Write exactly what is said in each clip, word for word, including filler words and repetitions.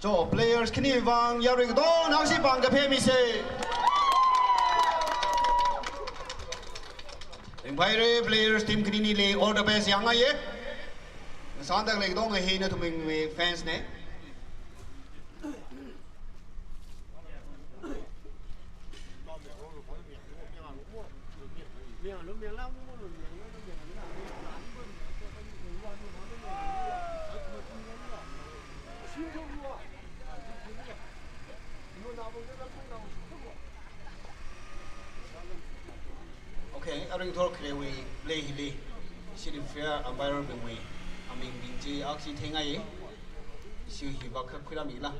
So, players khani vang yarui katonga aksi pāng kaphā misa. Ringphāra players team khanili all the best yangngaiya. Sānda khalei katonga hi nathumwui fans na. Okay, aring thor kharewui play hili, ishi referee umpire bingwui amingbing chi aksi theingai, ishi hi vākakhuirāmila.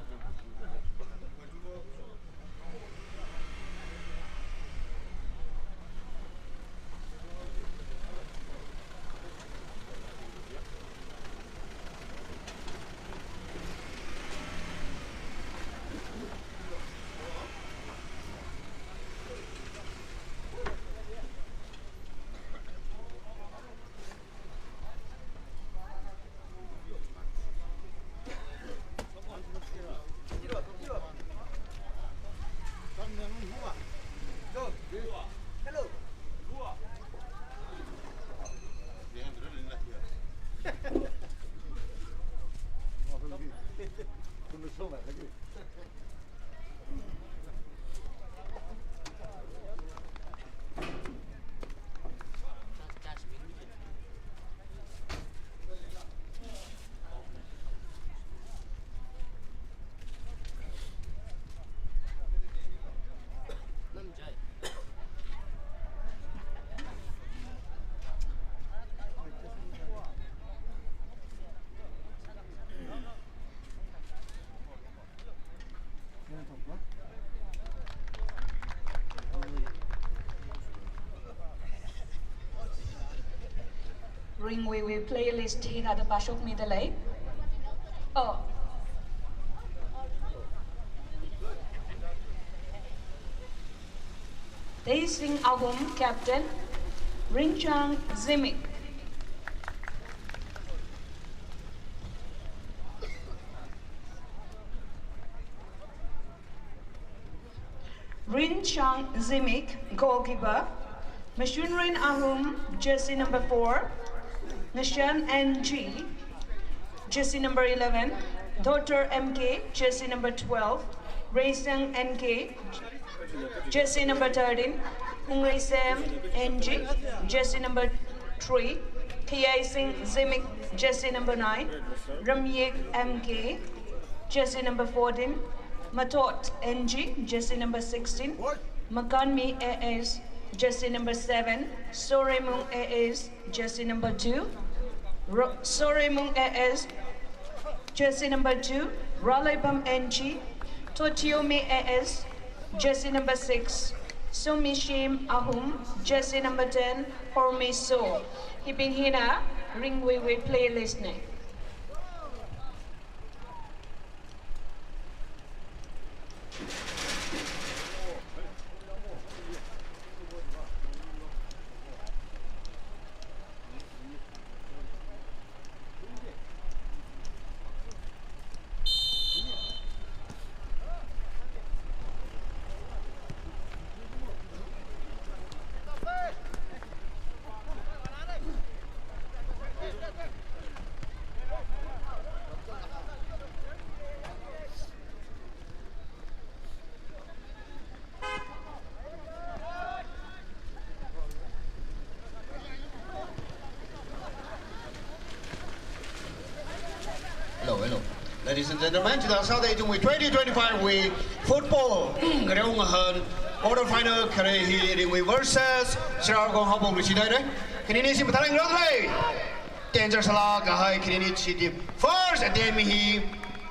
Ringwui playlist hithāda pāshokmida lei. Oh. Teising Ahum, captain. Ringchang Zimik. Rinchang Zimik, goalkeeper. Mashunrin Ahum, jersey number four. Ngashan N G, jersey number eleven. Doctor M K, jersey number twelve. Reisang N K, jersey number thirteen. Ungreisem N G, jersey number three. Khayaising Zimik, jersey number nine. Ramyik M K, jersey number fourteen. Matot N G, jersey number sixteen. Makanmi A S, jersey number seven. Soremung A S, jersey number two. Ro-, Soremung A S, jersey number two. Raleipam N G. Totiomi A S, jersey number six. Sumishim Ahum, jersey number ten. Hormiso. Hibing hina Ringwui playlist na. Hello, hello. Ladies and gentlemen, chithāda sāda ithumwui twenty twenty-five wui football ngareo ngahān quarter final khare hi Ringwui versus Shararkhong haophokluishithaira. Khanini shim thalang rālei. Danger sālāk kahai khanini chi team. First attempt hi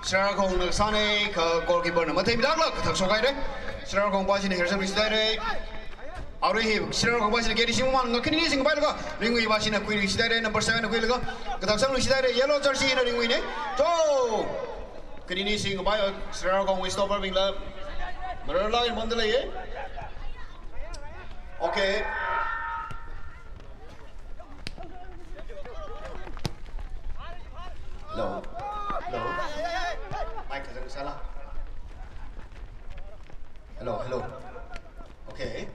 Shararkhongna sāna kha goalkeeper na matheimilākla kathak shokhaira. Shararkhong pāshina hersam luishithaira. Arui hi Shararkhong pāshina keri shim man nga khanini shim pailaga Ringwui pāshina khuiluishithaira, number seven khuilaga kathak sangluishithaira, yellow jersey na Ringwuina. Cho! Khanini shim pai Shararkhongwui stopper bingla. Mararla in bomda leiya. Okay. Hello. Hello. Mic kazang Sala. Hello, hello. Okay.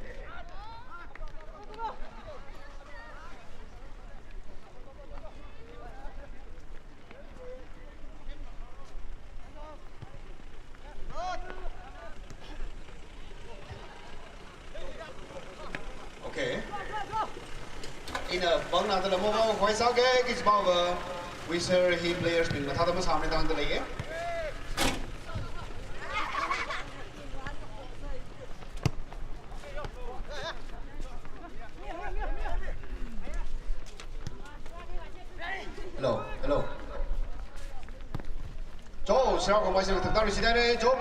Okay. Ina bang na tala mo mo khuisāke, kis ba ba. Wizard hi players bing mathāda masāmane tangda leiye. Hello, hello. Cho, Serakhong Bashi na thakta receive haire, cho.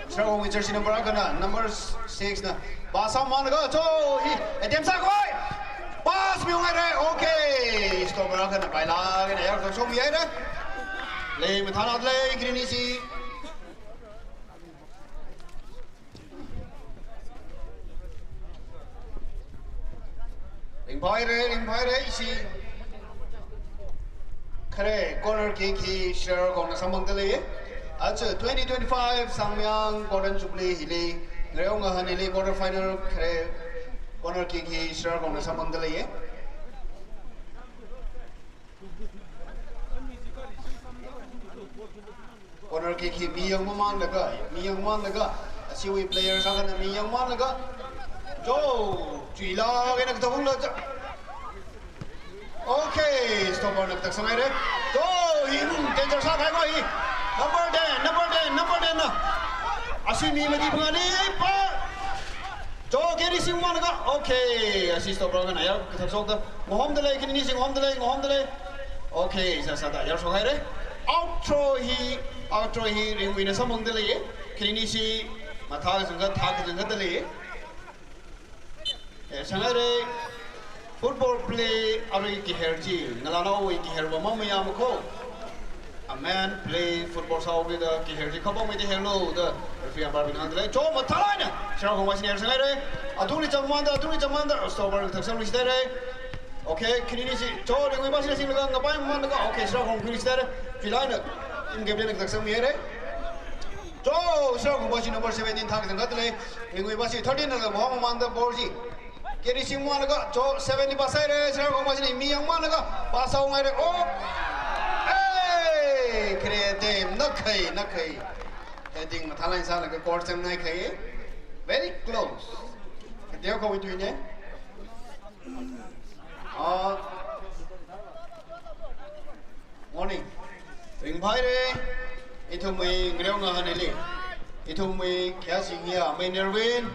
Serakhong wui jersey number akhana, number six na. Pass sāmana ga, cho, hi, attempt sākhavai. Pass miung haire, okay. Stopper akhana, pailāk eina yar kashok mi haire. Lei, mathānā lei, krinisi. Ringphāhaire, ringphāhaire, ishi. Khare, corner kick hi Serakhongna samphangda lei. Aja twenty twenty-five Sangmayang Golden Jubilee hili, ngareo ngahān hili quarter final khare, corner kick hi Serakhongna samphangda lei. Corner kick hi mi yangmamānlaga, mi yangmamānlaga, ashiwui player sākana mi yangmamānlaga. Jo, chuilāk eina katabungla ja. Okay, stopper na katak sāngai re. Jo, hi, hmm, danger sākahai ko hi. Number ten, number ten, number ten na. Ashi mi mati phangani pa. Jo, krinisi mangmānlaga. Okay, ashi stopper akhana yar kathak shokta. Ngahomda lei, krinisi ngahomda lei, ngahomda lei. Okay, sāsāda yar shok haire. Out throw hi, out throw hi Ringwuina samphangda lei. Krinisi mathā kazang ka, thā kazang kada lei. Eh, sāngai re. Football play arui kiher chi, ngalānaowui kiher va mamayāma ko. A man play football sāhaoda kiher chi, khapam mi da herlo da, referee umpire bingna hāngda lei. Jo, mathālāk eina Serakhong Bashina her sāngai re. Athumli changmamānda, athumli changmamānda, stopper kathak sāmi sāda re. Okay, krinisi, jo, Ringwui Bashina singlaga, ngapaimamānlaga, okay, Serakhong krinisi da re. Chuilāk eina, in game na kathak sāmi re. Jo, Serakhong Bashi number seventeen thak zangkhat lei. Ringwui Bashi thirteen na ngahomamānda ball chi. Krinisi mangmānlaga, jo, seventeen pass haire, Serakhong Bashina mi yangmamānlaga, pass sāhaongai re, oh! Hey! Khare team, nakhai, nakhai. Heading mathālāk eina sālaga goal chāngngai khai. Very close. Kateokha wui tui ne. Ah. Morning. Ringphāhaire, ithumwui ngareo ngahān hili. Ithumwui khayāshing hiya amei Nerwin,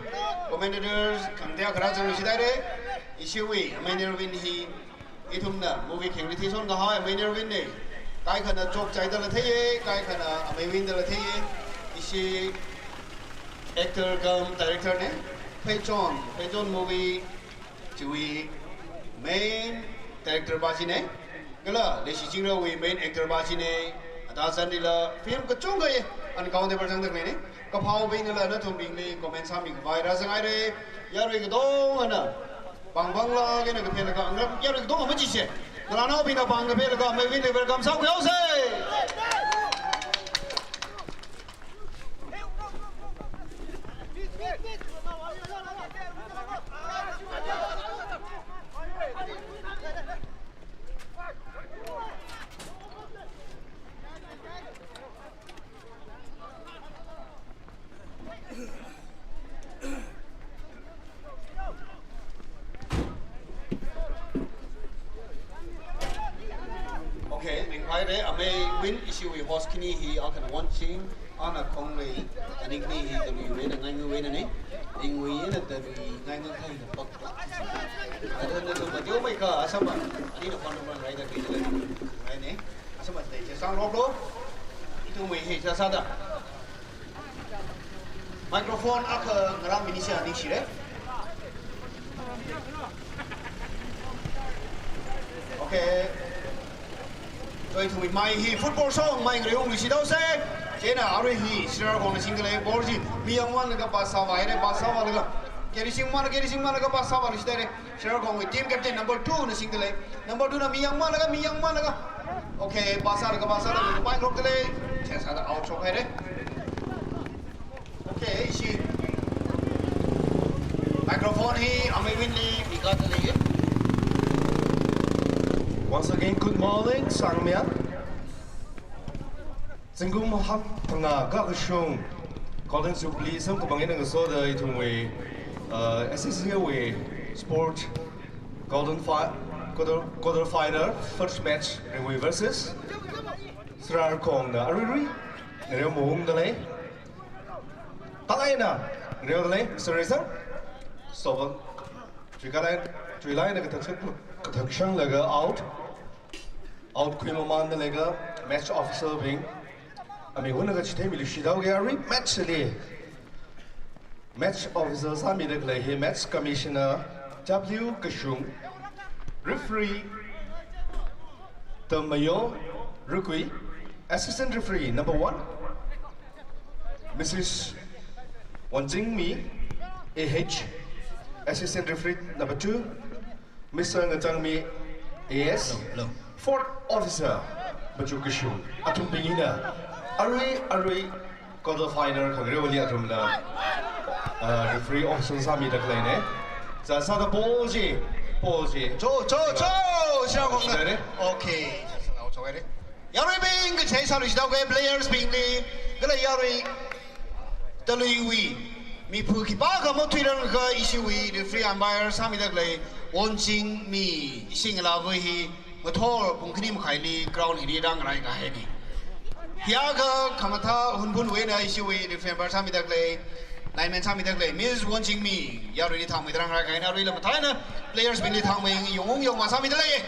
commentators, khangatei kharā chānlu sāda re, ishiwui amei Nerwin hi, ithumna movie khayāng rithei son kahai amei Nerwin ne, kaikhana chokchaidala theiye, kaikhana amei Windala theiye, ishi actor cum director ne, Pheichon, Pheichon movie, chiwui main director pa chine, kala leishi chingrawui main actor pa chine, ata sanlila film kachungkha ye, uncountable zangda khaleine, kaphaobingnala nathumbingli comment sāmi khavai rāzangai re, yarui katongana, pāng pānglāk eina kaphelaga, ngarā yarui katonga machise, ngalānaobingna pāng kaphelaga, amei Windli welcome sākhuihaose. Okay, ringphāhaire, amei Win ishiwui host khani hi akhana Wonching, ana Khonglei, ani khani hi Talui wui eina Ngaingui wui einane, Ringwui eina Talui ngaingai kahaina pak. Ada na tu mateo mai ka asama, ani na phone number ngai da kri da ngai ne, asama tei che sang rok lo, ithumwui hi cha sāda. Microphone akha ngarān mi ni sia ningshire. Okay. Choi thumwui mai hi football song mai ngari ung luisi daose. Chieina arui hi Serakhongna singda lei ball chi. Mi yangmamānlaga pass sāvāhaire, pass sāvālaga. Krinisi mangmānlaga, krinisi mangmānlaga pass sāvāluisi haire. Sherkhongwui team captain number two na singdalei. Number two na mi yangmalaga, mi yangmalaga. Okay, pasalaga, pasalaga, pai ngarokdalei. Chesada out shokhaire. Okay, ishi microphone hi Ameiwinli mikādalei. Once again, good morning, Sangmyang. Zingkum hak phangā kakashung Golden Jubilee samkaphang eina ngasoda ithumwui, uh, S S A wui sport golden fi-, quarter, quarter final first match Ringwui versus Sarar Khongna aruirui ngareo maungdalei. Tang eina ngareodalei, Mister Reisang. Stop. Chuilai, chuilai eina kathak shang, kathak shanglaga out. Out khuimamānda leilaga match officer bing aming hunakha chitheimiluishit haoge. Arui match li match officer sāmida khalei hi match commissioner W Kashung, referee Tamayo Rukui, assistant referee number one, Missus Wonchingmi A H, assistant referee number two, Mister Ngachangmi A S, hello, hello, fourth officer Machu Kashung, athumbing hina arui, arui quarter final khangareoli athumna, uh, referee official sāmida khaleina. Sāsāda ball chi, ball chi. Cho, cho, cho, Sherkhongna. Sherkhongna. Okay. Yaruibing, kachei sāluishit haoge players bingli, kala yarui taluiwui miphu khipākha mathuirangakha ishiwui referee umpire sāmida khalei Wonchingmi, ishi ngalāva hi ngathor pung khani makhaili ground hili rāngarai kahaina. Hiyākha khamathā Hunphunwui eina ishiwui referee umpire sāmida khalei, lineman sāmida khalei Miss Wonchingmi, yaruili thangmeida rāngarai kahaina. Aruila mathāna players bingli thangmei yong ung yongma sāmidalei.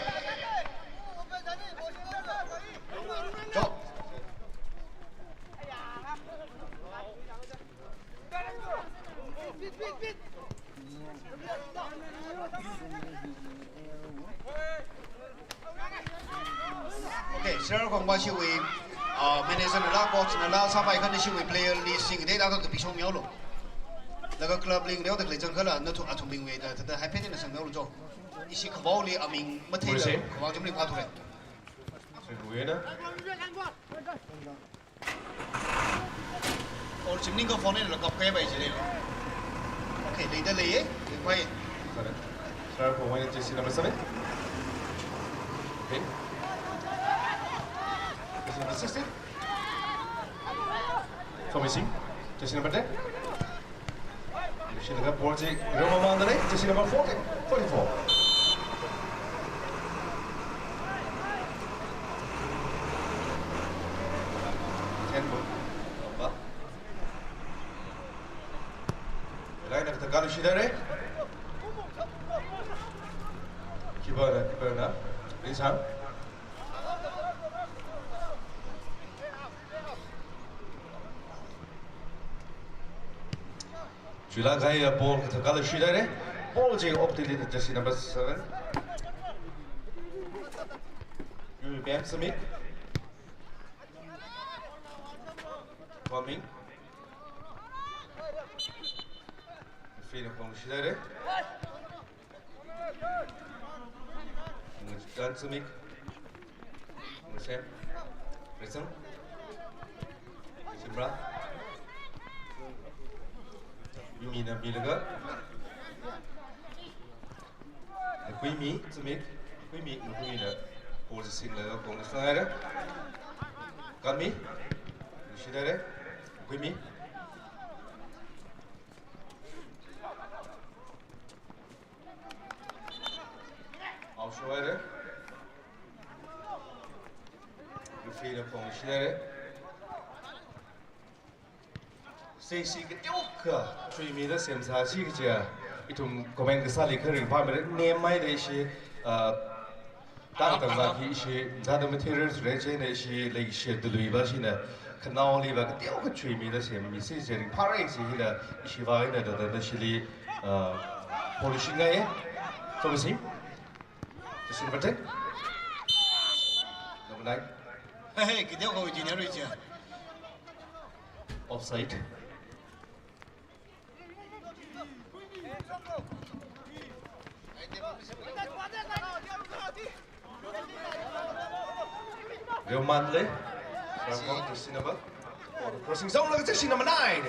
Cho. Okay, Sherkhongva ishiwui, uh, manager nala, coach nala, sāpai khan ishiwui player li singda ākha kapi shong mihaolu. Laga club li ngareoda khalei chang kala, nathum athumbingwui da, da, da, haiphet na sangmihaolu cho. Ishi khavaoli aming matheila, Mercy, khavao chumli phathura. Singwui eina. Or chimning ka phone la kap kai bai jile. Okay, leidalei ye, pai. Sorry. Sir, for winning jersey number seven. Okay. Jersey number sixteen. Promising. Jersey number ten. Shinaga ball chi roma mandale, jersey number forty, forty-four. Ten ball. Lomba. Line of the Galushidare. Kibana, Kibana. Please, huh? Chuilāk kahai ball kathā kala shidare. Ball chi off the line, jersey number seven. Yumi Bam Samik. Coming. Free na kong shidare. Ngan Samik. Ngan Sam. Present. Simra. Yumi na milaga. Kuimi, Samik. Kuimi, Kuimi na. Ball singlaga kong sangaira. Kami. Shidare. Kuimi. Out shuwa re. Referee na kong share. Seishi kateokha chuimida semsāsi kaja. Ithum comment kasāli kha ringphāmara, name mai leishi, ah, tang tang ba khi ishi, zada materials re chieina ishi leishi tului ba shina, khanaoliva kateokha chuimida semmisei ringphāra ishi hila, ishiva ina da da da shili, ah, polishing ngai, eh? Promising? Jersey number ten. Number nine. Hey, hey, kateokha ujinarui chia. Offside. Reomanle. Ramon, jersey number. Crossing zone, jersey number nine.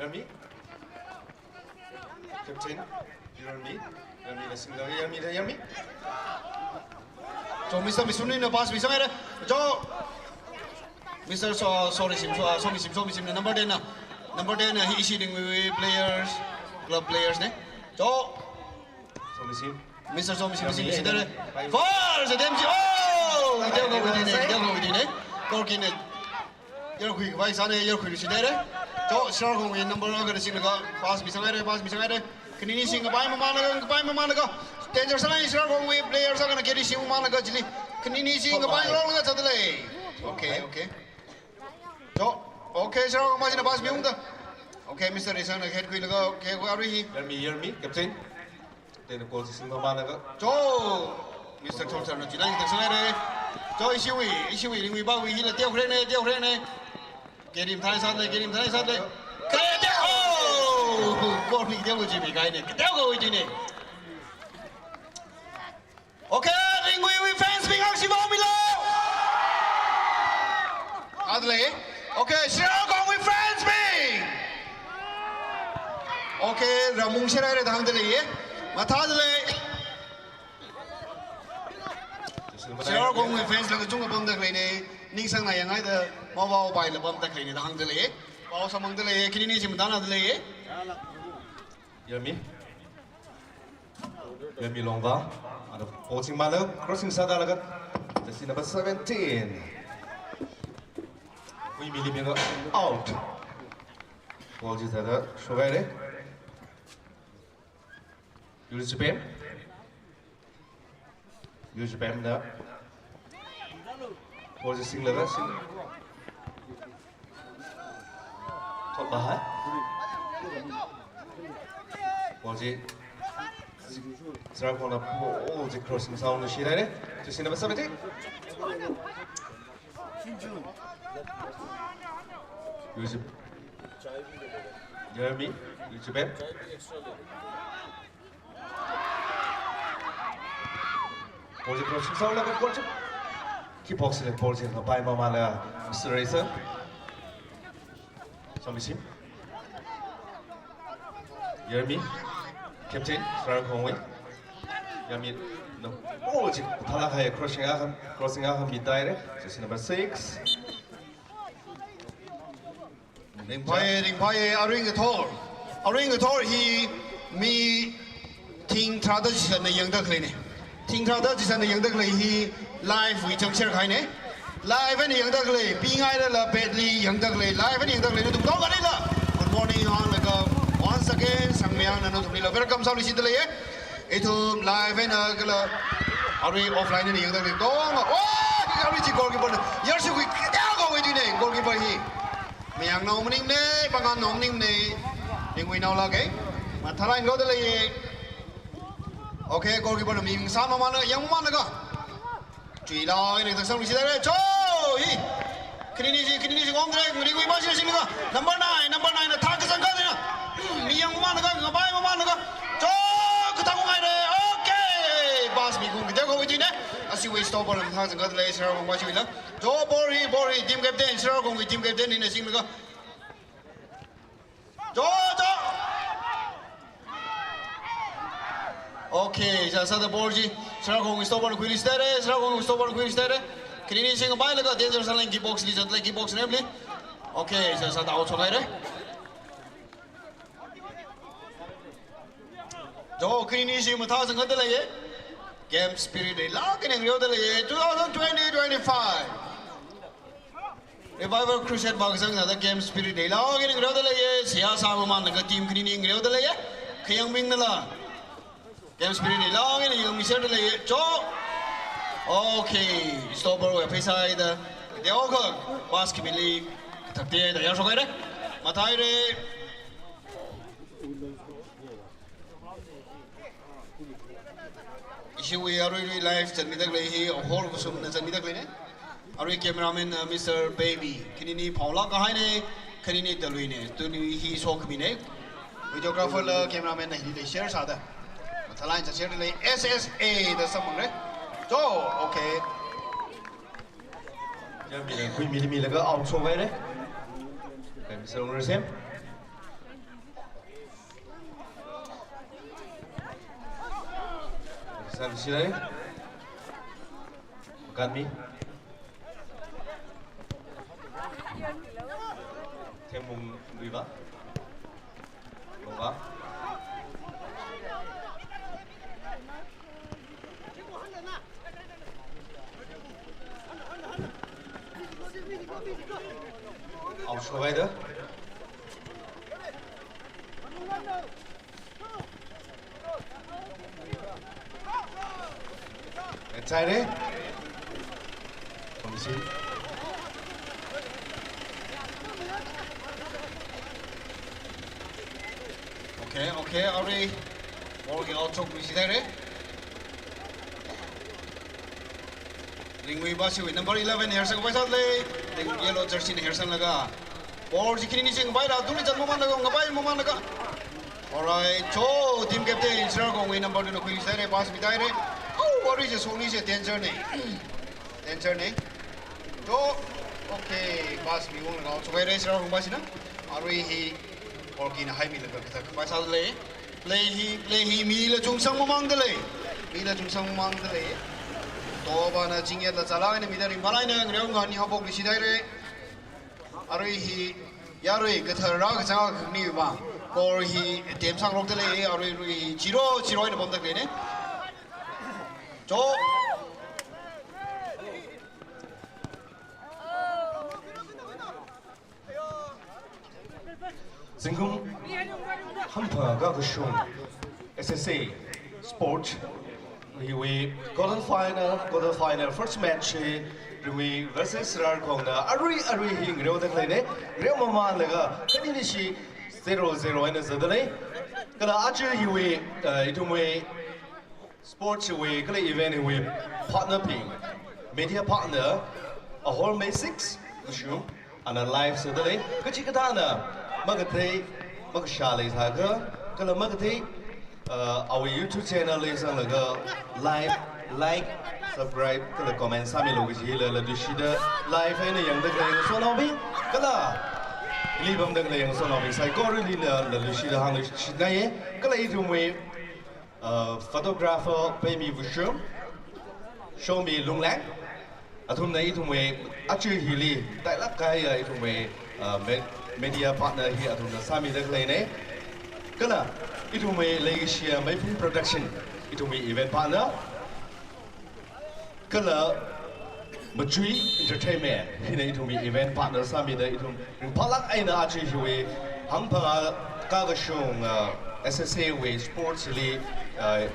Rami. Captain. Rami. Rami, la singla, Rami, Rami. Jo, Mister Misumlina pass misāhaire. Jo. Mister So, sorry, Sim, so, sorry, Sim, sorry, Sim, number ten na. Number ten na, hi ishi ding players, club players ne. Jo. Somisim. Mister Somisim, Misim, Misim, Misim, Misim, Misim. First attempt, oh! Teo kawui tuine, teo kawui tuine. Goal ki ne. Yarkhui khavai sāne, yarkhui luishithaire. Jo, Sharkongwui number one ka singlaga, pass misāhaire, pass misāhaire. Khanini sing kapai mamānlaga, kapai mamānlaga. Danger sālai Sharkongwui player sākana keri sing mamānlaga chili. Khanini sing kapai longlaga chāda lei. Okay, okay. Jo, okay, Sharakong machina pass miungda. Okay, Mister Risang na head khuilaga, okay, khuiarui hi. Yarmi, Yarmi, captain. Then the goal is in the man. Jo, Mister Thorthar na chilai ta sāhaire. Jo, ishiwui, ishiwui, ringwui bawui hila teo khareng ne, teo khareng ne. Kerim thai sāle, kerim thai sāle. Kare teo, oh! Goal ni teo kawui chi mi kahaine, teo kawui chi ne. Okay, ringwui, wui fans bing ang shibao milo. Adle. Okay, Sharkongwui fans bing. Okay, ramung shiraire da hāngda leiye. Mathāda lei. Sharkongwui fans la kachungkha pamda khaleine. Ningsang na yangai da, mawao bai la pamda khaleine da hāngda leiye. Pao samphangda leiye, khanini chi matānda leiye. Yarmi. Yarmi Longva. Ada posing mana, crossing sādalaga. Jersey number seventeen. Ui, mili mega out. Ball chi sāda, shogaire. Yuri Chupem. Yuri Chupem na. Ball chi singlaga, sing. Top bahai. Ball chi. Sharkongna ball chi crossing sound shiraire. Jersey number seventeen. Yusuf. Jeremy. Yusuf Ben. Ball chi crossing sound laga ball chi. Kick box le ball chi kapai mamānlaga Mister Racer. Somisim. Jeremy. Captain, Sharkongwui. Jeremy, no. Oh, chi, thala khai crossing akha, crossing akha mi taire. Jersey number six. Ringphāye, ringphāye, aring kathor. Aring kathor hi mi thing tharāda chishanna yangda khaleine. Thing tharāda chishanna yangda khalei hi live wui chang share kahaine. Live eina yangda khalei, pingailala petli yangda khalei, live eina yangda khalei, nathum katongalila. Good morning, hānglaga, once again, Sangmayang na nathumlila welcome sāluishitda leiye. Ithum live eina kala arui offline eina yangda khalei katonga. Oh, arui chi goalkeeper na. Yarshi kui kaya kawui tuine, goalkeeper hi. Mayangnao maningne, Pangannao maningne. Ringwui nao lāke. Mathālāk eina goda leiye. Okay, goalkeeper na mi sā mamānlaga, yang mamānlaga. Chuilāk eina taksang luishithaire. Cho! Hi! Khanini chi, khanini chi ngongdre, ringwui machina singlaga. Number nine, number nine na thā kazang kahaina. Hmm, mi yang mamānlaga, kapai mamānlaga. Cho! Kathā kung haire. Okay! Pass mikung kateo kawui tuine. Ashiwui stopper na thā kazang kada lei, Sharkong machiwuila. Cho, ball hi, ball hi, team captain, Sharkongwui team captain hina singlaga. Cho, cho. Okay, sā, sāda ball chi. Sharkong stopper khuiluishithaire, Sharkong stopper khuiluishithaire. Khanini chi ngapailaga danger sālāk kick box li zatlāk, kick box remli. Okay, sā, sāda out shokhaire. Cho, khanini chi mathā zangkada leiye. Game spirit leilāk eina ngareoda leiye. Two thousand twenty twenty-five. Revival Crusade vākazang thāda game spirit leilāk eina ngareoda leiye, seihā sā mamānlaga team khanini ngareoda leiye, khayāngbingnala. Game spirit leilāk eina yangmi serda leiye, cho. Okay, stopper wui pheisā haida. Teokha, pass khimili, kathak teida yar shokhaire. Mathāhaire. Ishiwui aruirui live chānmida khalei hi, whole kusumna chānmida khaleine. Arui cameraman, uh, Mister Baby. Khanini phaolāk kahaine, khanini taluine. Tuni hi shokmine. Videographer la cameraman na hili share sāda. Mathālāk eina share lei S S A da samphangre. Jo, okay. Yamina khuimili milaga out shokhaire. Kami sarung resem. San silai. Makan mi. Themung Riva. Riva. Out shokhaida. Excited? Come see. Okay, okay, arui. Ball hi out shokluishithaire. Ringwui basiwui number eleven hair sākhavai sālei. Ring yellow jersey na hair sālaga. Ball chi khini ni chingvai ra, tuli chan mamānlaga, ngavai mamānlaga. Alright, jo, team captain, Sirarkhongwui number two na khuishaire, pass mithaire. Oh, arui je soni je danger ne. Danger ne. Jo, okay, pass miwunglaga, out shokhaire, Sirarkhong pass na. Arui hi, ball kina haimilaga, kathā khavai sālei. Play hi, play hi, mila chungsang mamāngdalei. Mila chungsang mamāngdalei. Tobana chingyatla chalāng eina mida ringphālāk eina ngareo ngani haophokluishithaire. Arui hi, yarui kathara kachang khani ma. Score hi, tem sangrokdalei, arui rui, zero, zero eina pamdalei ne. Jo. Zingkum hangphangā kakashung S S A Sport hiwui quarter final, quarter final first match hi Ringwui versus Sirarkhongna arui arui hi ngareoda khaleine, ngareo mamānlaga khani ni chi zero zero eina zatdalei. Kala aja hiwui, uh, ithumwui Sports wui kala event wui partner bing, media partner, Ahol May six, Mushroom, ana live sādalei, kachikathāna, makathei, makashā leisākha, kala makathei, uh, awui YouTube channel li zanglaga, live, like, subscribe, kala comment sāmilu kajila, la dushida, live eina yangda khalei ngasotnaobing, kala, hili pamda khalei ngasotnaobing, saikorali la, la dushida hāngluishitngaiye, kala ithumwui, Uh, photographer Pemi Vushum, Shomi Lungleng, athumna ithumwui aja hili, tailāk kahaiya ithumwui, uh, me-, media partner hi athumna sāmida khaleine. Kala, ithumwui leikashiya Meiphung Production, ithumwui event partner. Kala Machui Entertainment, hina ithumwui event partner sāmida ithum ringphālāk eina aja hiwui hangphangā kakashung, uh, S S A wui sports li, uh,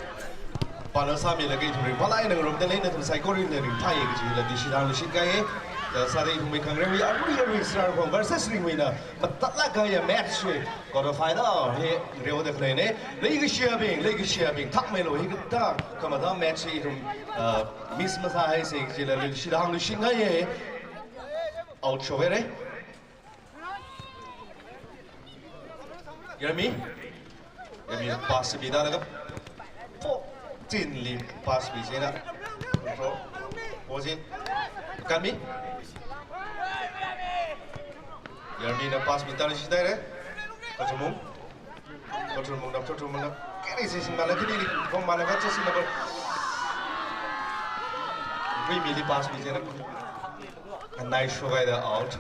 partner sāmilaga ithum ringphālāk eina ngarumdalei, nathum saikorali ringphāye kajila dushida hāngluishitngaiye. Kha sāda ithumwui khangareiwui arui arui Sirarkhong versus Ringwuina mathālāk kahaiya match wui quarter final hi ngareoda khaleine. Leikashiyabing, leikashiyabing, thakmeilu hikathā khamathā match hi ithum, uh, miss masāhaise kajila dushida hāngluishitngaiye. Out shokhaire. Yermi. Yermi pass midalaga. Fourteen li pass michina. Control. Opposite. Kami. Yermina pass midalishithaire. Kachumung. Kothurmungna, Kothurmungna. Kiri sising mala, kiri li, kong mala, kacha sing mala. Rui mili pass michina. A nice shokhaida out.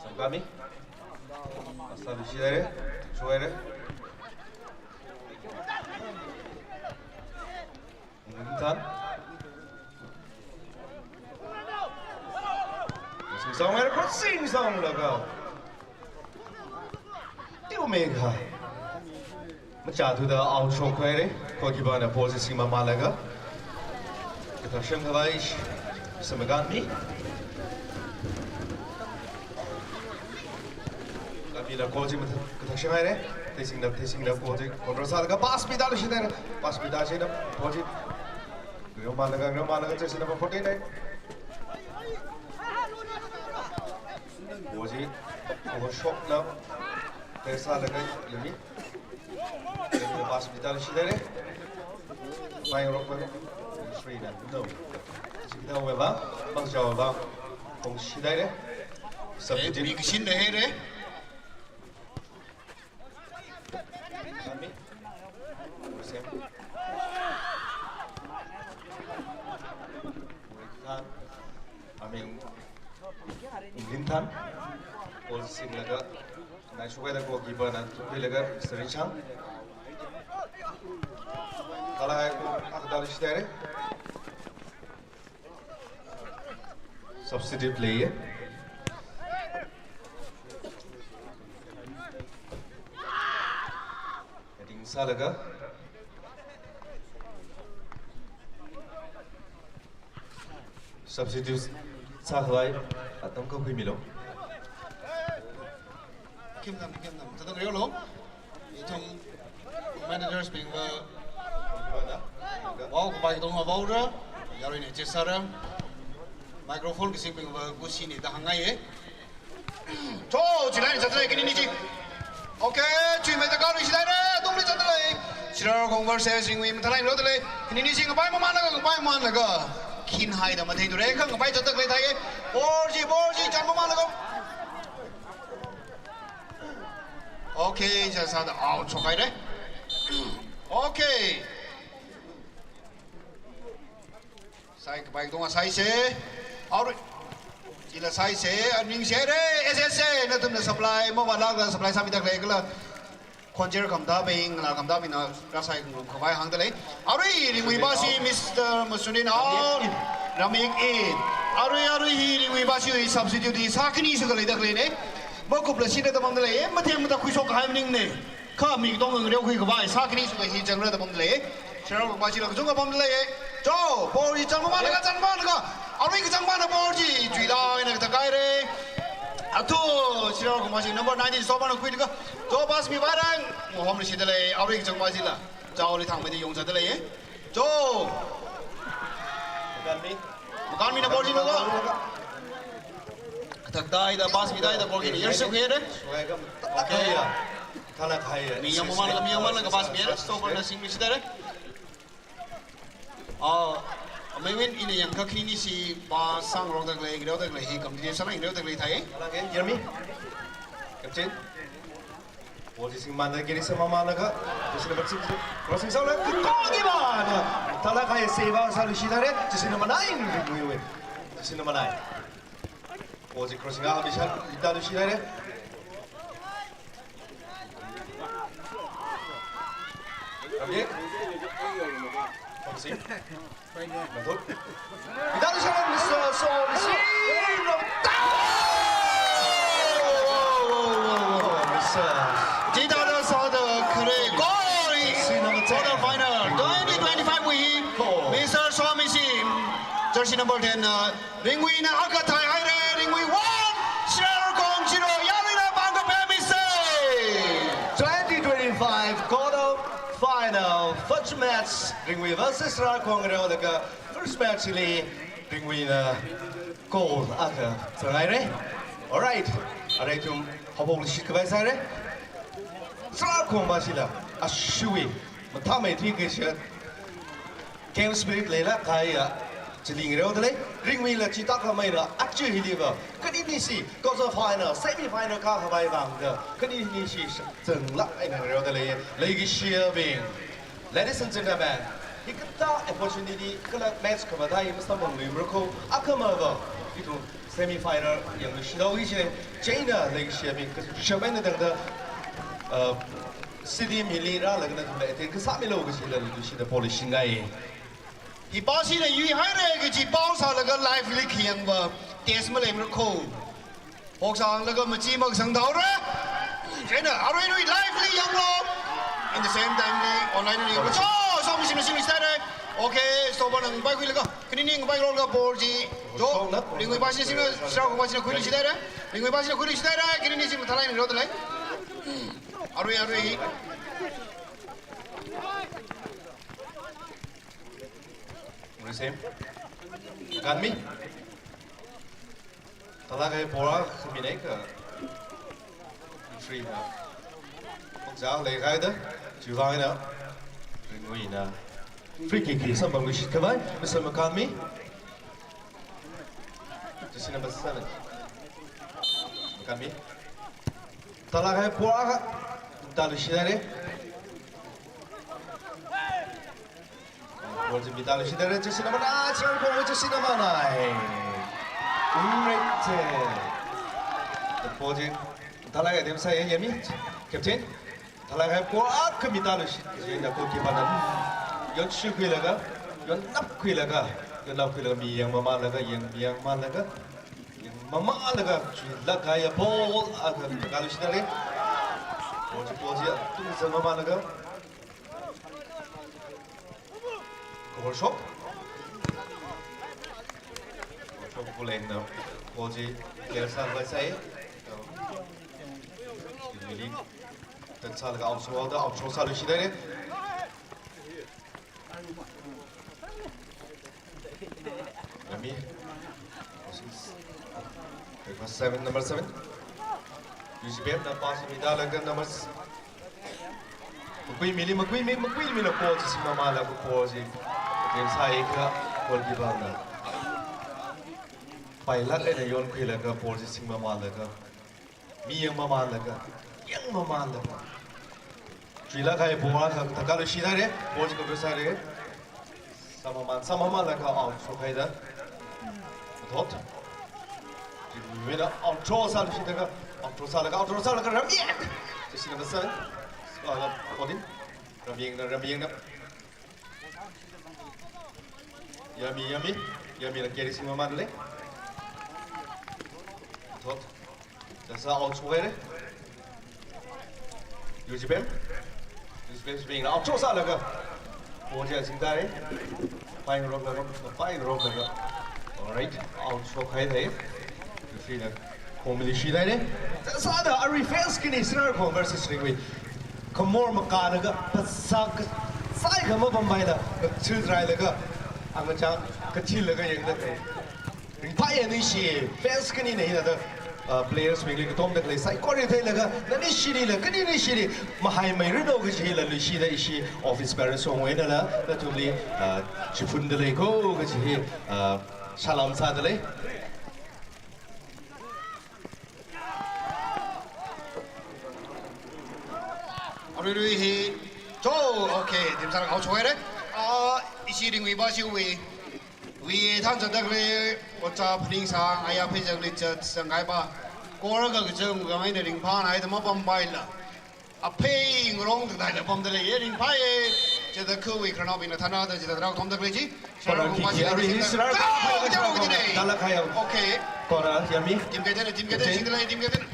Sangkami. Asa di shire, shire. Nguntan. Sing song, crossing song laga. Tiu mega. Machāthuda out shokhaire. Goalkeeper na ball sing mamālaga. Kathā shangkhavai Samagan mi. Kami la goal chi mathā, kathā shanghaire. Theisingnao, theisingnao goal chi control sālaga pass midalishithaire. Pass midalishina goal chi. Ngareo mamālaga, ngareo mamālaga, jersey number forty-nine. Goal chi. Shokna, Teresa laga yami. Pass mida leishida lei. Mai rok mai. Three na. No. Sida weba, bang jaw weba. Kong shida lei. Substitute. Mi kashin da he re. Kami. Sem. Khan. Amin. Lin Than, ball singlaga, nai shukaida goalkeeper na thuilaga, Mister Rinchang. Kala hai ko, akdal shidare. Substitute play. Heading sālaga. Substitute sākhavai atam khuimilu. Kim nam, kim nam. Tadang reo lo. Ithum managers bingva. Wow, kapai tong wow ra. Yarui ne chesara. Microphone kasing bingva kusi ni da hāngngai e. Cho, chilai ni chatlai kini ni chi. Okay, chuimeida kali chilai re, dongli chatlai. Shirarkhong versus Ringui mathālai lo talai. Kini ni chi ngapai mamānlaga, ngapai mamānlaga. Khin haida mathei ture, kha ngapai chatlai thai. Ball chi, ball chi, chan mamānlaga. Okay, cha sa da out chokai re. Okay. Sai kapai tong sai se. Aur chila sai se, aning se re, S S A, nathumna supply, mavālākla supply sāmida khalei kala. Khonjer khamda bing, la khamda bing na, rasai kung khavai hāngda lei. Arui, Ringui basi, Mister Masunin out. Ramik in. Arui, arui hi, Ringui basi, substitute hi, sākhani shuka leida khalei ne. Makupla shida tamamda lei, matheng mata khuishok kahai maning ne. Kha mi tong ngareo khui khavai, sākhani shuka hi changra tamamda lei. Shirarkhong basi la kachungkha pamda lei. Cho, ball hi chang mamānlaga, chang mamānlaga. Arui kachang mamāna ball chi, chuila ina kata kai re. Athu, Shirarkhong basi number nineteen, Soba na khuilaga. Cho, pass mivairang. Mohom rishida lei, arui kachang basi la. Cho, li thang mati yong chada lei. Cho. Makan mi. Makan mina ball chi lo. Katak dai da, pass mi dai da, ball chi. Yer suk here. Okay ya. Thala khai ya. Mi yang mamānlaga, mi yang mamānlaga pass mi here. Stopper na sing mi shida re. Ah, amei win ina yang kha kini si pass sāngarok da khalei, ngareo da khalei hi, kam di sana ngareo da khalei thai. Thala khai, Jeremy. Captain. Ball chi singmānda kiri sāmamānlaga, jersey number six, crossing sāla, kukong ki bana. Thala khai save sāluishida re, jersey number nine, Ringui wui. Jersey number nine. Ball chi crossing a, Bishal, ita luishida re. Ramik. Crossing. Betul. Kita ada siapa, Mister So, Mister Mister. Kita ada satu kali gol. Quarter final twenty twenty-five wui. Mister Swami Sim. Jersey number ten, uh, Ringui na akha thai haire, Ringui one, Shirarkhong zero, yarui na bangka pemi se. Twenty twenty-five quarter final, first match, Ringui versus Shirarkhong reo laga, first match li, Ringui na goal akha zang haire. Alright, arui ithum, hapok li shit khavai sāre. Shirarkhong basi la, ashui, mathāmeithui kashit. Game spirit leilāk kahai ya, chili ngareo da lei, Ringui la chithākha maira, achu hiliva, kani ni si, quarter final, semi final kā khavai vang da, kani ni si, zangla, eina ngareo da lei, leikashiyabing. Ladies and gentlemen, hikathā opportunity, kala match khamathā hi masāmangluimara ko, akhama va, ithum semi final yangluishida hui chi, chieina leikashiyabing, kashap eina tangda, uh, stadium hili rālaga nathumla attend kasāmilu kajila leikashida polish ngai. Hi pass hina yuihaire kaji pao sālaga live li khayangva test maleimara ko. Hoksanglaga machi maksang daora. Chieina arui rui live li yanglu. In the same time li online li yanglu. Cho, so machine machine sāre. Okay, stopper na ngapai khuilaga. Kani ni ngapai roga ball chi. Cho, Ringui basi sina, Shirarkhong basi na khuiluishida re. Ringui basi na khuiluishida re. Kani ni si mathālai ni reo da lei. Arui, arui. Receive. Ganmi. Tala kai bora khami nei ka. Free na. Pangza leikhaida, chiwuivang eina Ringwui na free kick hi samphangluishit khavai, Mister Makanmi. Jersey number seven. Makanmi. Talakahai ball akha, tāluishit haira. Ball chi mitāluishit haira, jersey number nine, Cherkhongwui jersey number nine. Umrete. Ball chi talakahai atam sāya, Yami, captain. Talakahai ball akha mitāluishit, chieina goalkeeper na yonshuikhuilaga, yonnapkhuilaga, yonnapkhuilaga, mi yangmamānlaga, yang, mi yangmamānlaga, yangmamānlaga, chuilāk kahaiya ball akha tāluishit haira. Ball chi, ball chi athum zangmamānlaga. Goal shot. Goal shot, goal line na. Ball chi clear sākhavai sāi. Really. Tānsālaga out throw, out throw sāluishit haira. Yami. Number seven, number seven. Yujibem na pass mitālaga number s-, Makuimili, Makuimi, Makuimila ball chi singmamānlaga ball chi. Dem sāi kha goalkeeper na. Pailāk eina yonkhuilaga ball chi singmamānlaga. Mi yangmamānlaga, yangmamānlaga. Chuilāk kahai ball akha tāluishit haira, ball chi control sāhaira. Sāmamān, sāmamānlaga out throw haida. Thot. Chiwuivang eina out throw sāluishit haira, out throw sālaga, out throw sālaga Ramyek. Jersey number seven. Uh, fourteen. Ramyek na, Ramyek na. Yami, Yami, Yamila carry singmamānlei. Thot. Tāsā out throw haira. Yujibem. Yujibem swing out throw sālaga. Ball chi singtāi. Paingaroklaga, paingaroklaga. All right, out throw haira. Referee na khomili shithaira. Sāda arui fans khani Sinarakhong versus Ringwui. Khamor makālaga, phasā kasai kha mapampaila, ngathut railaga, angachang kathilaga yangda khalei. Ringphāya ningshi, fans khanina hithāda, uh, players bingli katomda khalei saikora theilaga, na ningshilila, khani ningshili, mahaimeiranu kachila, luishida ishi office bearers wui einala, nathumli, uh, chiphunda lei ko kachi hi, uh, salam sāda lei. Aruirui hi, cho, okay, dimsar kau choi re. Ah, ishi Ringwui ba shi wui. Wui than chada khalei, ocha phaning sang, aya phei chang li chat sang kai ba. Kora ka kachang ka ngai na ringphā nai da mapampaila. Aphei ngarong da dai la pamda lei, ringphāya. Chida khuiwui khararnaobingna thanada chida rao tomda khalei chi. Kora ki ki arui hi Sinarakhong. Kora ki ki. Talakahai. Okay. Kora, Yami. Team captain, team captain, team captain.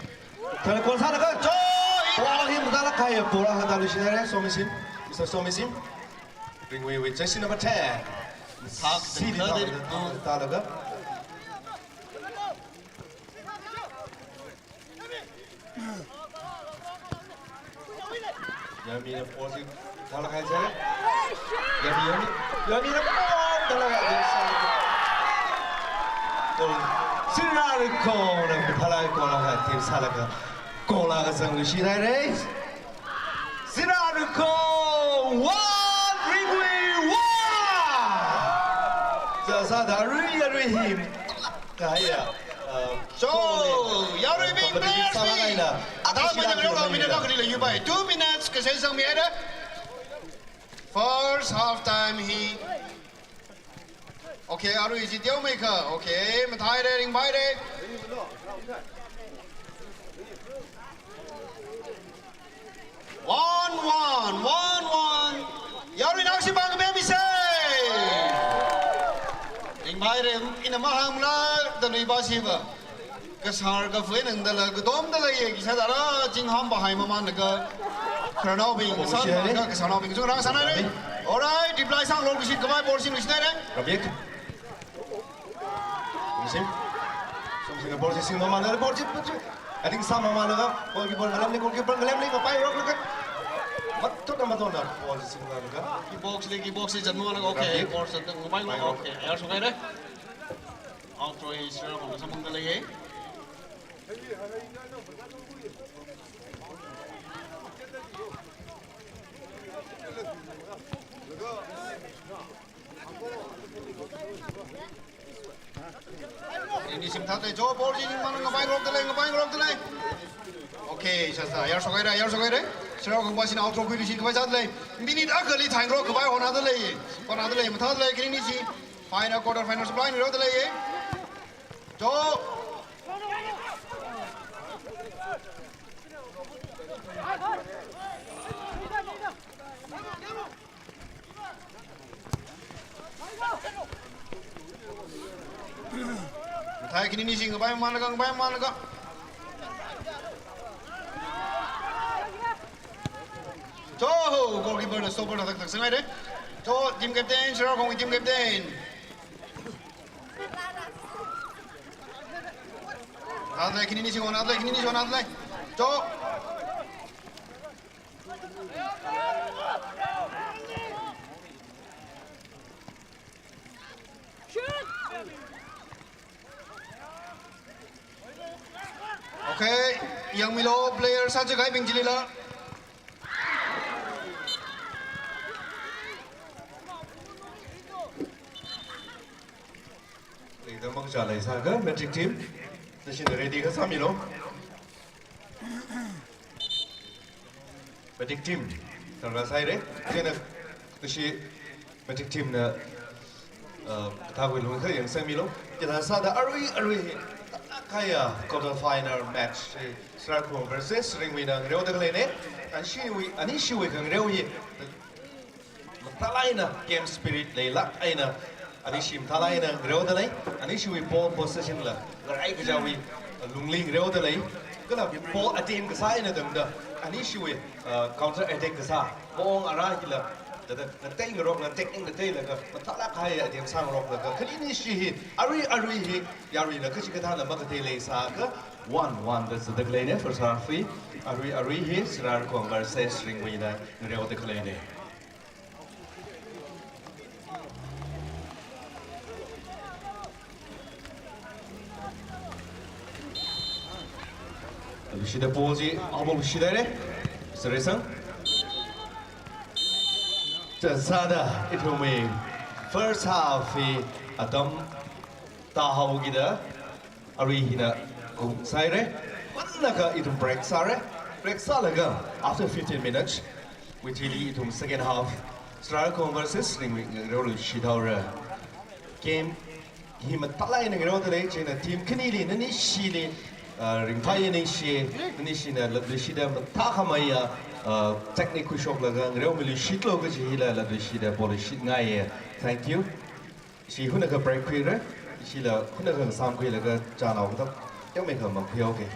Kora kora sālaga. Choi! Kora hi matalakahai, kora hāngda luishina re, Somisim. Mister Somisim. Ringwui wui jersey number ten. Sak si di thirty-two. Talaga. Yamina ball chi talakahai sāra. Yami, Yami, Yamina ball talakahai sāra. Goal. Sinarakhongna talakahai goal akha team sālaga goal akha zangluishit haira. Sinarakhong one, Ringwui one. Sāsāda arui, arui hi. Kaya, uh, so, yaruibing players mi. Ada mai da rao mi da kali la yubai. Two minutes kasai sangmi haira. First half time hi. Okay, arui chi teomeikha. Okay, mathāhaira, ringphāhaira. One one, one one. Yaruina aksi bang be mi se. Ringphāhaira, ina mahāngla da lui ba shi ba. Kasar kafui nang dala, katom dala ye, kisa dala, chingham bahai mamānlaga. Khararnaobing, kasar ka, kasarnaobing, chung rang sānai re. Alright, reply sang lo, kisi kamai ball singluishit haira. Rabiek. Somisim. Somisimna ball chi singmamānlaga, ball chi, ball chi. Ating sāmamānlaga, goalkeeper ngalemli, goalkeeper ngalemli, mapairok laga. Matotna, matotna, ball chi singmamānlaga. Kick box li, kick box li, chatmamānlaga, okay. Ball sāda, mapairok, okay. Yar sunghaira. Out throw hi Sinarakhongna samphangda lei. Ini sim thātlei, jo, ball chi ningmang ngapaingarokda lei, ngapaingarokda lei. Okay, sasa, yarshok haira, yarshok haira. Sharao khangapaina outro khuiluishit khavai sāda lei. Minute akhali thaingarok khavai hotnada lei. Hotnada lei, mathāda lei, khanini chi. Final, quarter final supply ni rāda lei. Jo. Thai kini ni sing, ngapai manlaga, ngapai manlaga. Jo, goalkeeper na stopper na tak tak sangai de. Jo, team captain, Sharao Khongwui team captain. Hotnada lei, kini ni sing, hotnada lei, kini ni sing, hotnada lei. Jo. Okay, yangmilu player sāchikahaibing chilila. Leida mangcha leisāakha, Matrix team, nashina ready kasā milu. Matrix team, tharkasā haira, chieina nashi Matrix team na, uh, thākhui lungkha yangsangmilu. Chithā sāda arui, arui, kaya quarter final match, eh, Sharao Khong versus Ringwui na ngareoda khaleina, anishiwui, anishiwui khangareo hi, mathālāk eina game spirit leilāk eina, anishi mathālāk eina ngareoda lei, anishiwui ball possession la, ngarai kachāwui, uh, lungli ngareoda lei, kala ball attempt kasā eina tangda, anishiwui, uh, counter attack kasā, maong ara hila, thāda, ngatei ngarok, ngatei ngateilaga, mathālāk kahai attempt sāngaroklaga, khanini shi hi, arui, arui hi, yaruina kachikathāna makatei leisāakha, one one da zatda khaleina, first half hi, arui, arui hi, Sharao Khong versus Ringwui na ngareoda khaleina. Lushida ball chi, abang lushida haira. Sir Resang. Chithā sāda, ithumwui first half hi atam tāhaokida, arui hina kum sāhaira. Manlaga ithum break sāra. Break sālaga, after fifteen minutes, wui thili ithum second half, Sharao Khong versus Ringwui ngareoluishit haora. Game hi mathālāk eina ngareoda lei, chieina team khanili, nanishili, uh, ringphāya ningshi, nanishina latluishida mathākhameiya, uh, technique khuishoklaga ngareomiluishitlu kaji hila latluishida poishitngaiya. Thank you. Ishi hunakha break khuira, ishila hunakha samkhuilaga chānao kathā yangmeikha makhuihaoki.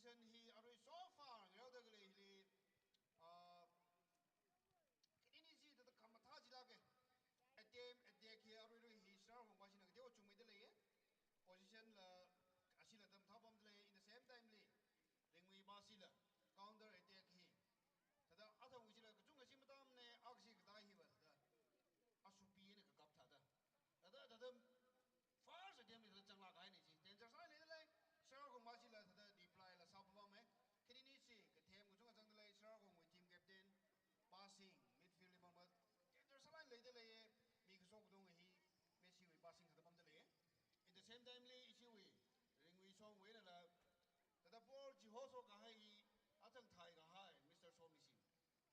Position hi arui so far ngareoda khalei hili, ah, khanini chi thāda khamathā chilāka. Attempt, attack hi aruirui hi Sir Khongba shina kateokha chungmeida leiya. Position la, ashila tamthā pamda lei, in the same time li, Ringwui ba shila, counter attack hi. Thāda athangwui shila kachungkha chi matamna, akha chi katā hiva thāda, asupi eina kakap thāda. Thāda, thāda, first attempt li thāda changlāk kahaina chi. Danger sālāk leida lei. Sir Khongba shila thāda reply la sāpapama. Khanini chi kathem kachungkha zangda lei. Sir Khongwui team captain, passing, midfield li mang ba. Danger sālāk leida lei. Mi kaso katonga hi Messi wui passing thāda pamda lei. In the same time li, ishiwui, Ringwui shongwui einala, thāda ball chihoso kahai hi, athang thai kahai, Mister Somishim.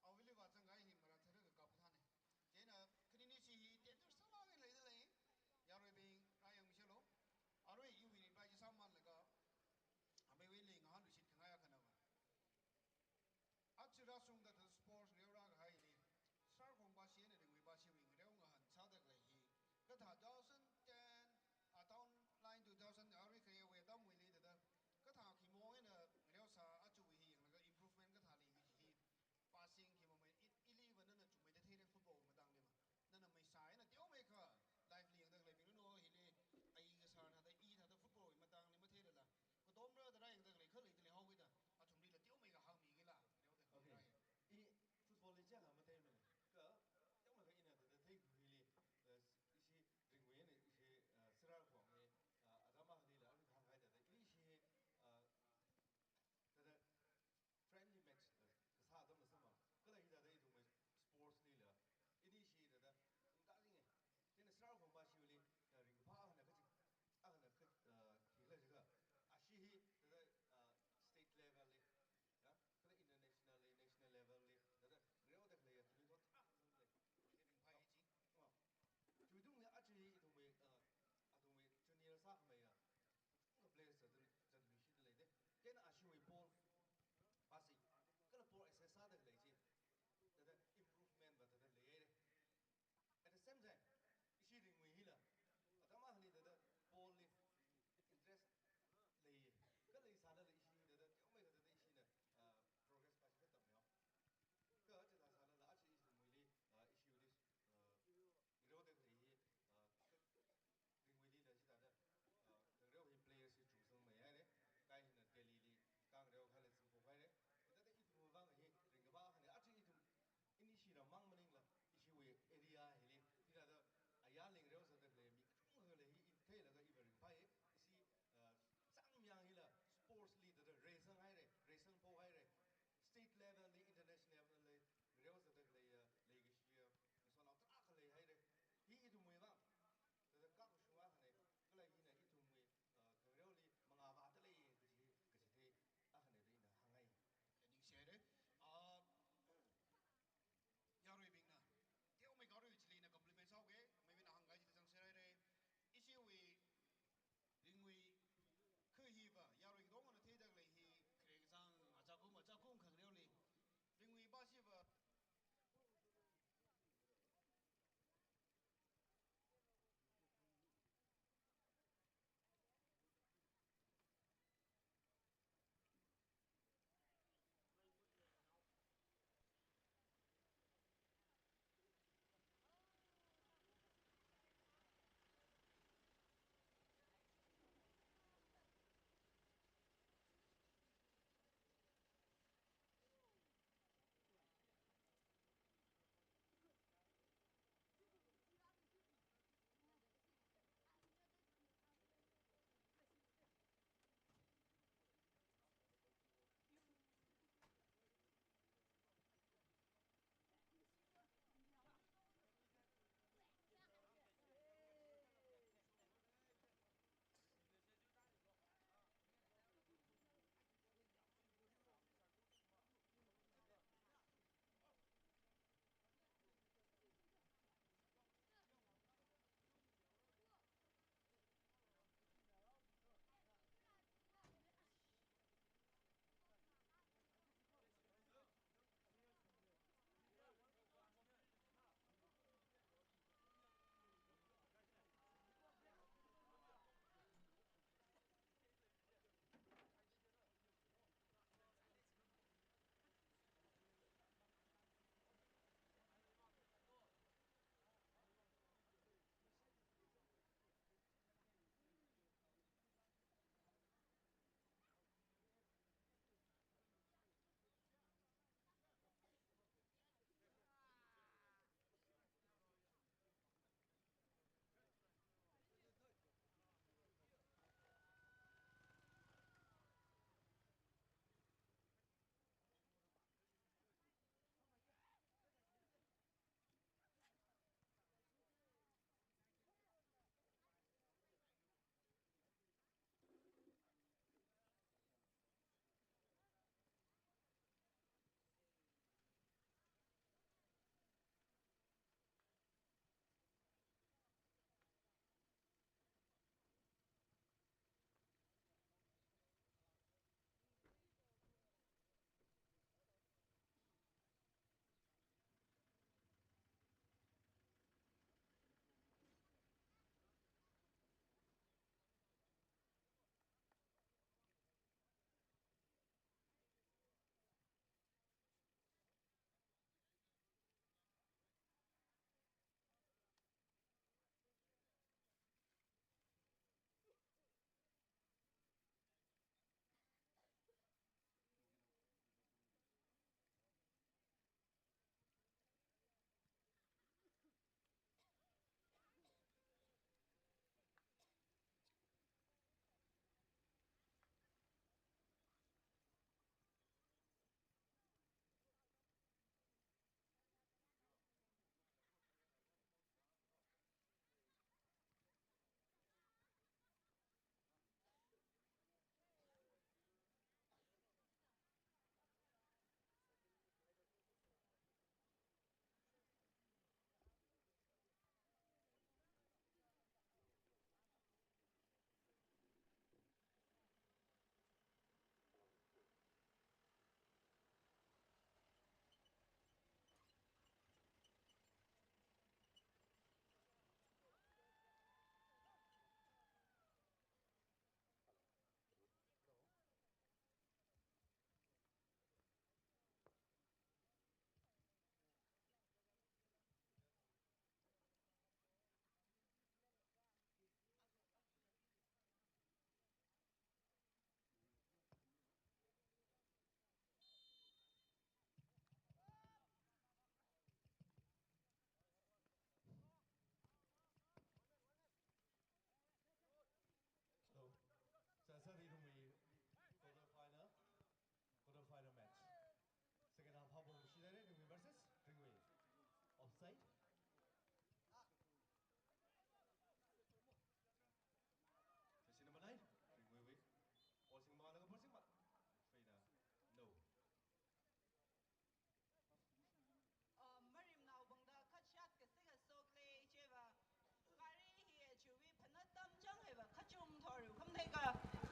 Awuiliva zanghai hi marathara kakap thāna. Chieina, khanini chi hi danger sālāk eina leida lei. Yaruibing, rāyangmi shilo. Arui iwui reply chi sāmānlaga, ameiwuili ngahānluishit khangai akhana va. Aja rāshungda thāda sports ngareo rākahaili, Sir Khongba shi eina Ringwui ba shiwui ngareo ngahān sāda khalei hi, kathā two thousand ten, ah, down line two thousand, arui kharewui atamwuili thāda, kathā khimong eina ngareo sā, ajawui hi yanglaga improvement kathā leimi chi hi,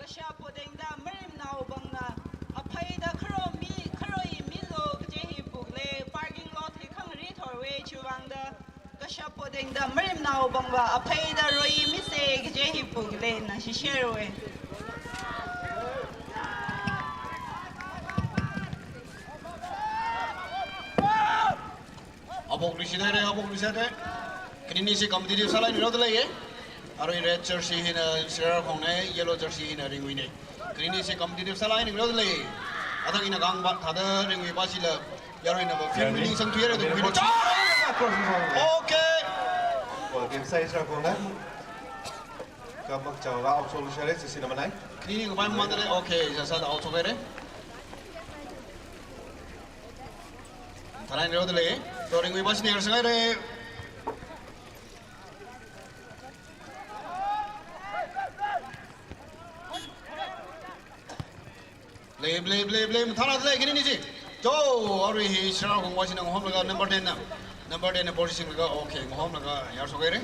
Kashap potengda marimnao bangna, aphaida kharoi mi, kharoi milo kaje hi pukle, parking lot hi khangri thorwe chiwuivangda, kashap potengda marimnao bangva, aphaida roi mise kaje hi pukle, na shisherwe. Apok lushit haire, apok lushit haire. Khanini chi competitive sālai ni rāda leiye. Arui red jersey hina Sera Khongna, yellow jersey hina Ringwuina. Khanini chi competitive sālai ni rāda lei. Athang ina kangba thāda Ringwui pā chila. Yaruina va field winning sangthuihaire da Ringwui. Okay. Ball game sai Sera Khongna. Kamak chawa out solution re, sisi namanai. Khanini ngapai mamān da lei. Okay, jasāda out solution re. Tharan reo da lei, to Ringwui pā china yarsang haire. Lei, lei, lei, lei, mathālāk lei, khanini chi. To, arui hi Sera Khong pā china ngahomlaga number ten na. Number ten na position laga, okay, ngahomlaga yarsang haire.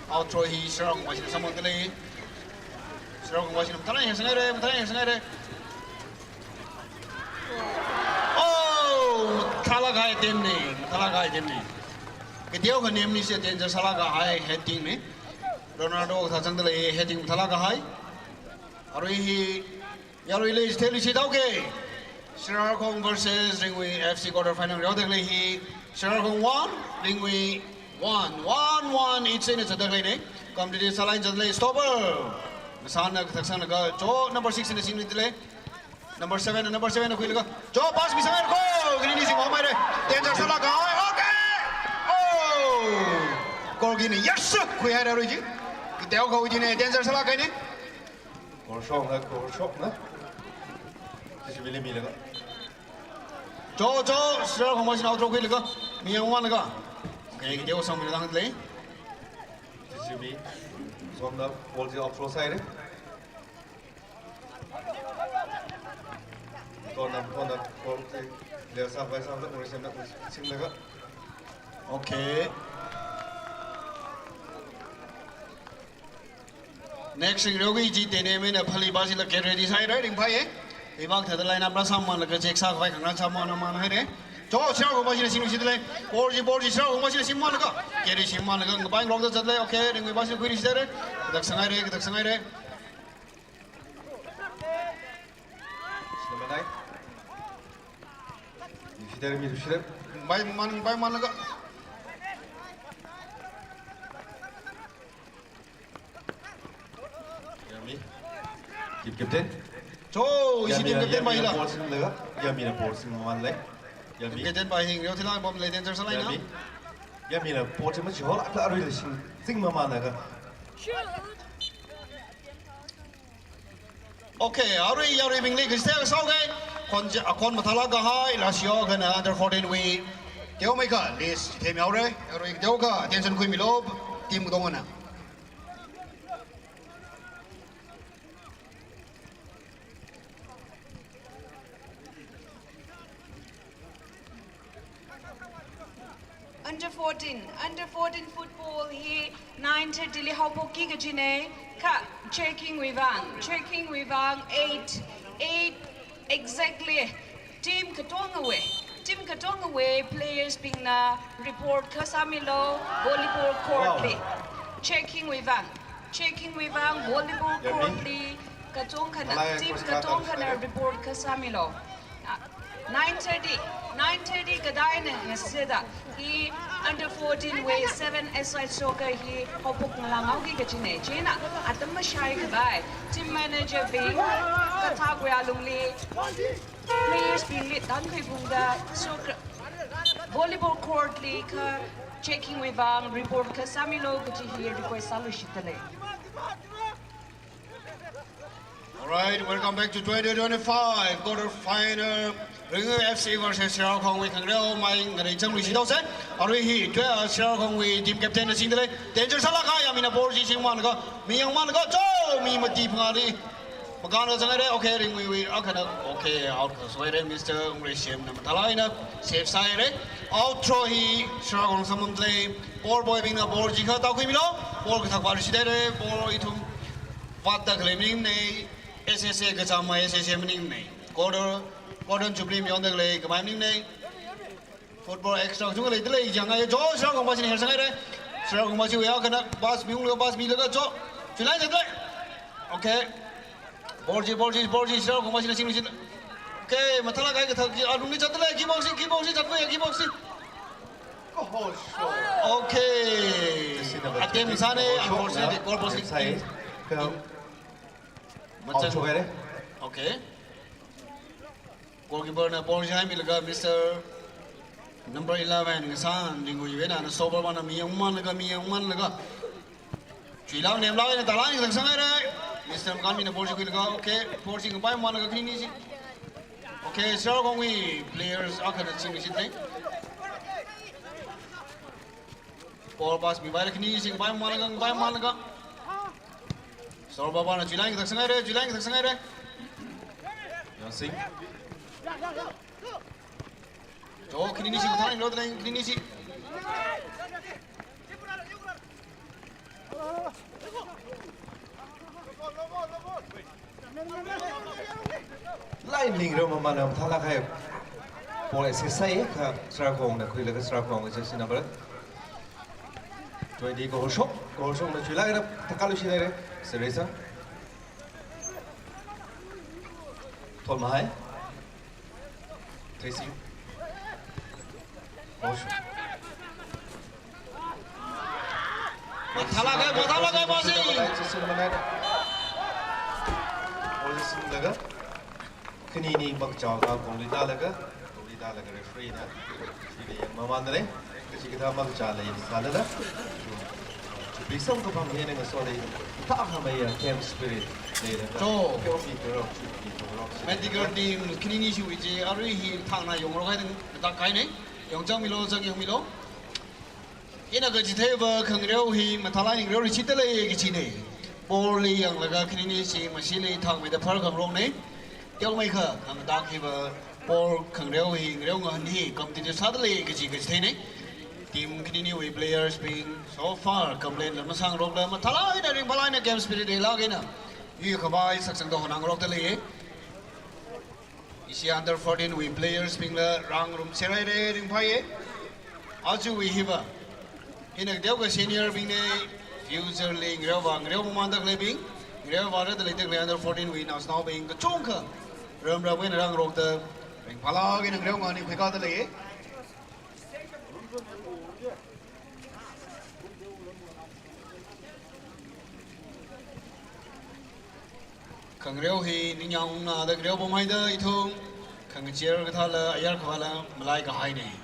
Out throw hi Sera Khong pā china samphang da lei. Sera Khong pā china mathālāk yarsang haire, mathālāk yarsang haire. Oh, mathālāk kahai team ni, mathālāk kahai team ni. Kateokha nemli chi danger sālāk kahai heading ni. Ronaldo kathā changda lei heading mathālāk kahai. Arui hi, yaruili chitheiluishit haoke. Sera Khong versus Ringwui F C quarter final reo da lei hi. Sera Khong one, Ringwui one, one, one, each eina zatda leine. Competitive sālai zatda lei, stopper. Ngasāna kathak sanglaga, to number six na singda lei. Number seven, number seven na khuilaga. To pass misang haire ko, khanini chi ngahom haire. Danger sālāk kahai, okay. Oh. Goal kina, yes, khuihaire arui chi. Kateokha hui china, danger sālāk kahai ni. Goal shokna, goal shokna. Chi chi bili milaga. To, to, Sera Khong pā china out throw khuilaga. Miyang mamānlaga. Okay, kateokha sangmida lei. Chi chi mi. Somna, ball chi out throw sāhaire. Tona, tona, ball chi left side, right side, left side, left side, singlaga. Okay. Next ring reo ki chi tene mena phali pā chila get ready sāhaire, ringphāye. Ibak thāda line up rāsāmamānlaga check sākhavai khangarān sāmamān mamān haire. To, Sera Khong pā china singluishit da lei. Ball chi, ball chi, Sera Khong pā china singmamānlaga. Get ready singmamānlaga, ngapai ngarokda zat lei, okay, Ringwui pā china khuiluishit haire. Kathak sanghaire, kathak sanghaire. Number nine. Shiter mi shiter. Ngapai mamān, ngapai mamānlaga. Yami. Team captain. To, ishi team captain pā hila. Yami na ball singlaga. Yami na ball singmamān lei. Yami. Team captain pā hi reo thila bom lei danger sālai na. Yami. Yami na ball sing machihol, akla arui lei sing, singmamānlaga. Okay, arui yaruibingli kiste sao ke. Khon ja, khon mathālāk kahai, Lasio khana under fourteen wui. Teomeikha, list, themyaore, arui teokha, attention khuimilo, team katongana. Under fourteen, under fourteen football hi nine thirty li haophoki kajina, kha checking wui vang, checking wui vang eight, eight exactly. Team katongawui, team katongawui players bingna report kasāmilo volleyball court li. Checking wui vang, checking wui vang volleyball court li katongkhana, team katongkhana report kasāmilo. Ah, nine thirty, nine thirty kadaina ngasida, i under fourteen wui seven aside soccer hi haophok ngalānghaoki kajina. Chieina atam mashai khavai team manager bing kathak wui alungli players bingli tankhui phungda soccer volleyball court li kha checking wui vang report kasāmilo kaji hi request sāluishit da lei. All right, welcome back to twenty twenty-five quarter final. Ringwui F C versus Sera Khongwui khangareo mai ngarei changluishit haose. Arui hi, twe, uh, Sera Khongwui team captain na singda lei. Danger sālāk kahai, Yami na ball chi singmamānlaga. Miyang mamānlaga, to, mi mati phangāli. Makānlaga zanghaire, okay, Ringwui wui, akhana, okay, out kasā haire, Mister Ungreishim na mathālāk eina save sāhaire. Out throw hi, Sera Khong samphangda lei. Ball boy bingna ball chi kha tākhuimilo. Ball kathak vāluishit haire, ball ithum vātda khalei maningmana. S S A kachāngmei S S A maningnei. Quarter, quarter jubilee mayonda khalei khamei maningnei. Football extra kachungkha leidalei jiang ai jo Shararkhongva china hersang haire. Shararkhongva chiwui akhana pass miunglaga pass milaga jo. Chulai jadalei. Okay. Ball chi, ball chi, ball chi, Shararkhongva china singluishit. Okay, mathālāk kahai kathak chi, alungli jadalei, kick box chi, kick box chi, jadalei, kick box chi. Okay. Attempt sāne, unfortunately, goal post. Machan. Okay. Goalkeeper na ball chi haimilaga Mister Number eleven, Ngashan Ringwui eina, na stopper vāna mi yangmanlaga, mi yangmanlaga. Chuilāk nemlāk eina talāk eina katangsang haire. Mister Makanmi na ball chi khuilaga, okay, ball chi ngapai manlaga khanini chi. Okay, Shararkhongwui players akhana chingluishitnei. Ball pass mipaira khanini chi ngapai manlaga, ngapai manlaga. Stopper vāna chuilāk eina katangsang haire, chuilāk eina katangsang haire. Yangsing. Jo, khanini chi, khanini chi. Line ling rau mamana mathālāk kahai. Ball assist sāi, kha Shararkhongna khuilaga Shararkhongwui jersey number twenty Gohoshok, Gohoshokna chuilāk eina thakkaluishit haire, Seresa. Thotmahai. Tracy. Gohoshok. Mathālāk kahai, mathālāk kahai, Masi. Position mana. Position laga. Khanini makachālaga, goal li tālaga, goal li tālaga referee na. Referee na yangmamandalei. Kachikathā makachāla yangsalala. Chupli samkaphang hina ngasoda. Thākhameiya game spirit leilala. Cho. Kyo mi karo, chupi karo. Medical team, khanini chiwui chi, arui hi thangna yongrok haida, thākhainei. Yongchangmilu, chang yangmilu. Ina kachitheiva khangareo hi mathālāk eina ngareo rishitdalei kachinei. Ball li yanglaga khanini chi mashili thangmeida phar khangaroknei. Teomeikha khangatak hiva ball khangareo hi ngareo ngahān hi competitive sādalei kachi kachitheinei. Team khaniniwui players bing so far complain la masangrokla mathālāk eina ringphālāk eina game spirit leilāk eina yuikhavai saksangda honangrokdalei. Ishi under fourteen wui players bingla rāngarumser haire, ringphāye. Ajawui hiva. Hina teokha senior bingnei, future li ngareova, ngareo mamanda khaleibing, ngareova rāda leida khalei under fourteen wui naosnaobing kachungkha ramrap eina rāngarokda ringphālāk eina ngareo ngahān hi khuikādalei. Khangareo hi ningyāng ungnada ngareo pamhaida ithum khangachei kathāla ayar khavāla malai kahainei.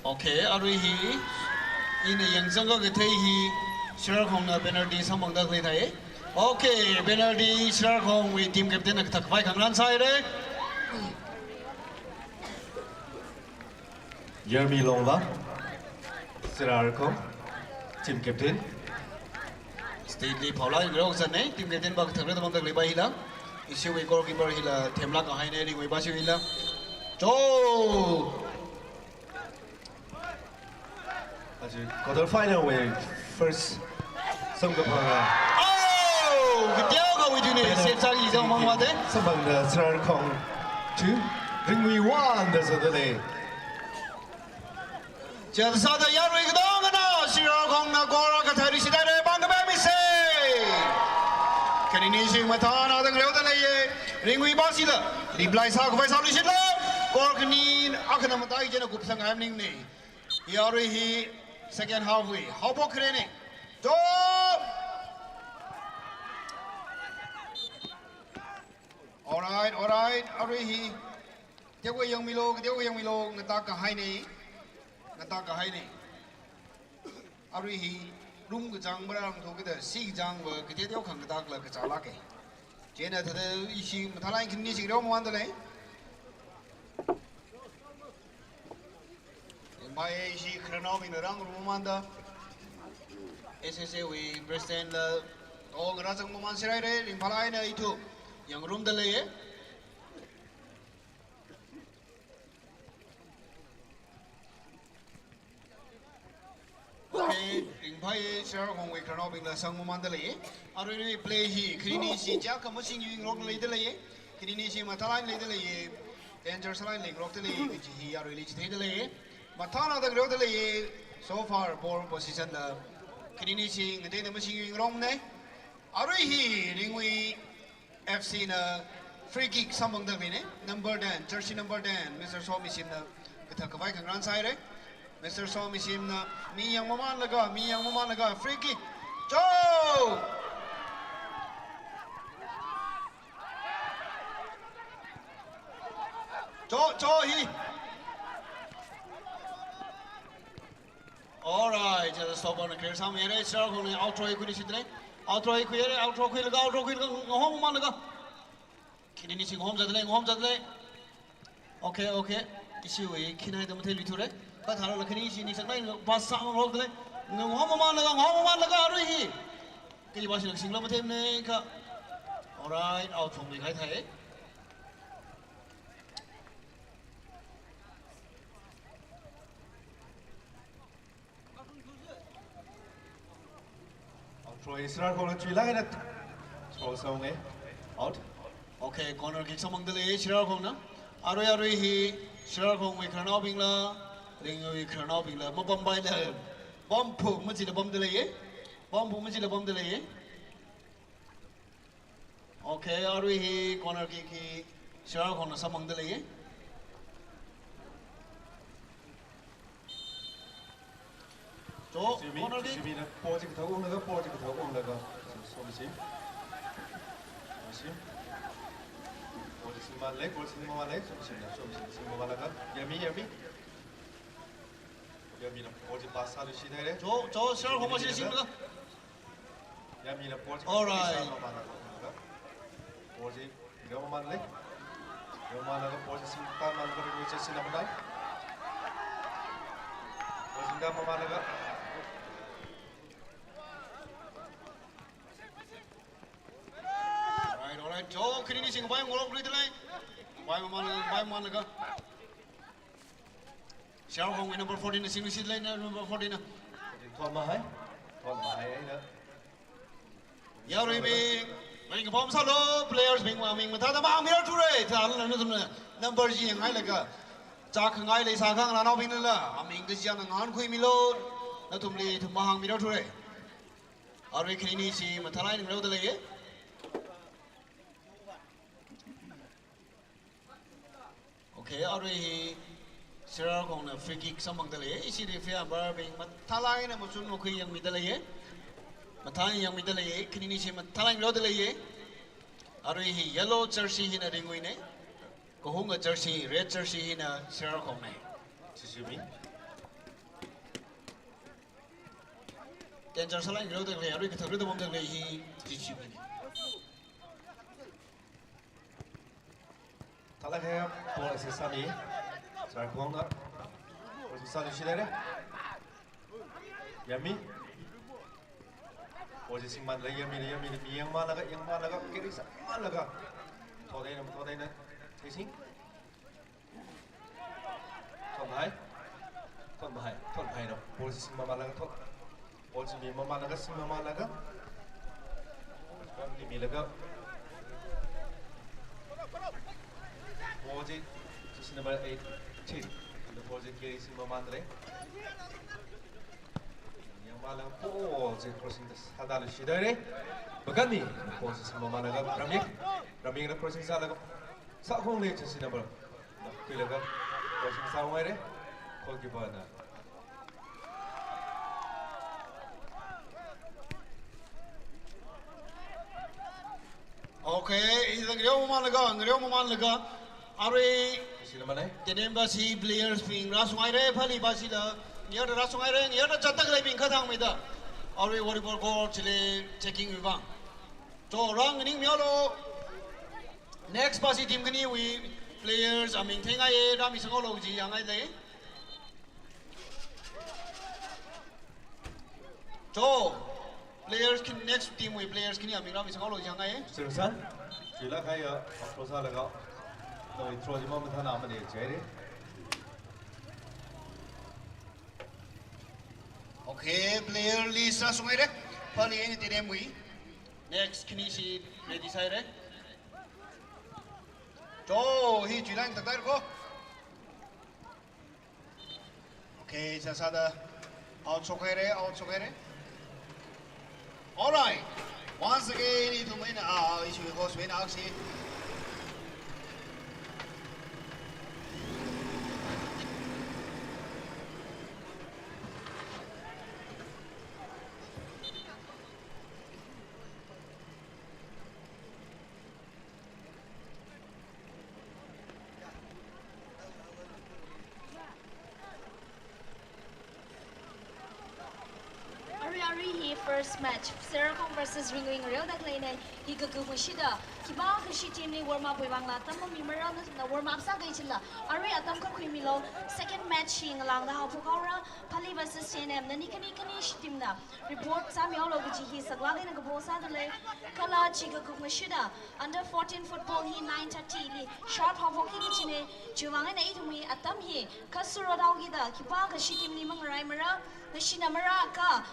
Okay, arui hi ina yangzangkakathei hi Shararkhongna penalty samphangda khalei thai. Okay, penalty Shararkhongwui team captain na kathak khavai khangarān sāhaire. Yermi Longva, Shararkhong, team captain. State li phaolāk eina ngareo kazatnei, team captain va kathak rāda pamda khaleiva hila. Ishiwui goalkeeper hila themlāk kahainei, Ringwui va chiwui hila. Cho! Aja quarter final wui first samkaphanga. Oh! Kateokha wui tui nei, penalty save sāki zang mang mate. Samphangda Shararkhong two, Ringwui one da zatdalei. Chithāda yarui katongana Shararkhongna goal akha thai rishithaire, pāng kapai mise. Khanini chi mathānada ngareodaleiye, Ringwui va chila reply sākhavai sāluishitla. Goal khani akhana matai china kupsang ai maningnei. Yarui hi second half wui haophok kharene. Stop! Alright, alright, arui hi. Teokha yangmilu, teokha yangmilu, ngatak kahainei. Ngatak kahainei. Arui hi room kachāng marāngthu kida, si kachāngva kateo khangatakla kachālāke. Chieina thāda ishi mathālāk eina khanini chi ngareo mamandalei. Mai ishi khararnaobingna rāngarumamanda. S S A wui president la, oh, ngarāzang mamanser haire, ringphālāk eina ithum yangngarumdaleiye. Ringphai, Shirarkhongwui khararnaobingla sangmamanda lei. Arui arui play hi, khanini chi chiyākha mashing yingrok leida lei. Khanini chi mathālāk leida lei. Danger sālāk leingrokda lei, kaji hi aruili chitheida lei. Mathāna da ngarokda lei. So far, ball position la khanini chi ngateida mashing yingrokmana. Arui hi Ringui F C na free kick samphangda lei ne. Number ten, jersey number ten, Mister Somishimna kathak khavai khangarān sāhaira. Mister Somishimna mi yangmamanlaga, mi yangmamanlaga free kick. Cho! Cho, cho hi. Alright, just stop on the clear. Sam here, Shirarkhongna out throw khuida shida lei. Out throw khuihaira, out throw khuilaga, out throw khuilaga, ngahommamanlaga. Khanini chi ngahomzatda lei, ngahomzatda lei. Okay, okay. Ishiwui khinai da matheiluithura. Kha tharala khanini chi ningsanglāk eina pass sāngarokda lei. Ngahommamanlaga, ngahommamanlaga arui hi. Kajiva chi ningsangla matheimana kha. Alright, out throw mikahai thai. Out throw, Shirarkhongna chuilāk eina throw sāunga. Out. Okay, corner kick samphangda lei Shirarkhongna. Arui arui hi Shirarkhongwui khararnaobingla, Ringuiwui khararnaobingla mapampai lei. Pamphuk machila pamda lei. Pamphuk machila pamda lei. Okay, arui hi corner kick hi Shirarkhongna samphangda lei. Cho, Jimmy, corner kick. Jimmy na ball chi kathak unglaga, ball chi kathak unglaga. Somishi. Somishi. Ball chi singmamān lei, ball chi singmamān lei, Somishi na, Somishi singmamānlaga. Yami, Yami. Yamina ball chi pass sāluishida lei. Cho, cho, Shirarkhong mashing singlaga. Yamina ball chi. Alright. Singmamānlaga. Ball chi yangmamanlei. Yangmamanlaga ball chi singtāmanlaga ringluishida lei. Ball chi yangmamanlaga. Alright, alright. Cho, khanini chi ngavai ngarokluida lei. Ngavaimamanlaga, ngavaimamanlaga. Shirarkhongwui number fourteen na singluishida lei, number fourteen na. Thotmahai. Thotmahai eina. Yaruibing, ringkaphā masālu, players bing aming mathāda mahāngmirarthura, thālala nathumna number chi yanghailaga, chākhangai leisā khangarānaobingnala, aming kachichāna ngahānkhuimilu, nathumli ithum mahāngmirarthura. Arui khanini chi mathālāk eina ngareoda lei. Okay, arui hi Shirarkhongna free kick samphangda lei. Ishi referee umpire bing mathālāk eina machun makhui yangmida lei. Mathā yangmida lei. Khanini chi mathālāk eina ngareoda lei. Arui hi yellow jersey hina Ringuina. Kahunga jersey, red jersey hina Shirarkhongna. Chichimi. Danger sālāk eina ngareoda lei. Arui kathak rida pamda lei hi Chichimina. Thālāk eina ball assist sāmi. Shirarkhongna. Ball assist sāluishida lei. Yami. Ball chi singmamān lei, Yamina, Yamina, mi yangmamanlaga, yangmamanlaga, carry sāmamanlaga. Thot eina, thot eina, chasing. Thotmahai. Thotmahai. Thotmahai na. Ball chi singmamānlaga thot. Ball chi mimamanlaga, singmamānlaga. Ball chi milaga. Ball chi, jersey number eighteen. Ball chi carry singmamānda lei. Yangmamanlaga ball chi crossing da sāda luishida lei. Baganmi, ball chi singmamānlaga Ramik. Ramikna crossing sālaga. Sākhongli jersey number. Khuilaga, crossing sāhaira, goalkeeper na. Okay, hithāda ngareomamanlaga, ngareomamanlaga. Arui, Sila manai. Tenemba si players bing rāshunghaira, phali ba sila. Ngayarda rāshunghaira, ngayarda chatak leibing kha thangmeida. Arui volleyball court chili checking wui vang. Cho, rānganingmihaolu. Next ba si team khaniwui players aming theingai, rāmisanghaolu kaji yangngai lei. Cho, players khani, next team wui players khani aming rāmisanghaolu kaji yangngai. Sirsan, chuilāk kahai ya, approach sālaga, nawui throw chi mamathānamana jihaira. Ok, Okay, player list sāshunghaira. Pali eina Tenemwui. Next khanishi ready sāhaira. Jo, hi July taktarko. Okay, sāsāda out shokhaira, out shokhaira. All right. Once again, ithum eina, ah, issue host wui eina aksi. Arui, arui hi first match, Serakhong versus Ringui ngareoda khaleina. Hi kakup ngashida, khipākha kashi team li warm up wui vangla atam mamimara, na warm up sākahai chila arui atam khuimilo. Second match hi ngalāngda haophok haora, Pali versus T N M. Nani khani khani shi team na report sāmihaolu kaji hi saklāk eina kapo sādalei. Kala chi kakup ngashida under fourteen football hi nine thirty li sharp haophokki kajina. Chiwui vang eina ithumwui atam hi kha surot haokida, khipākha kashi team li mangaraimara, nashina mara ka,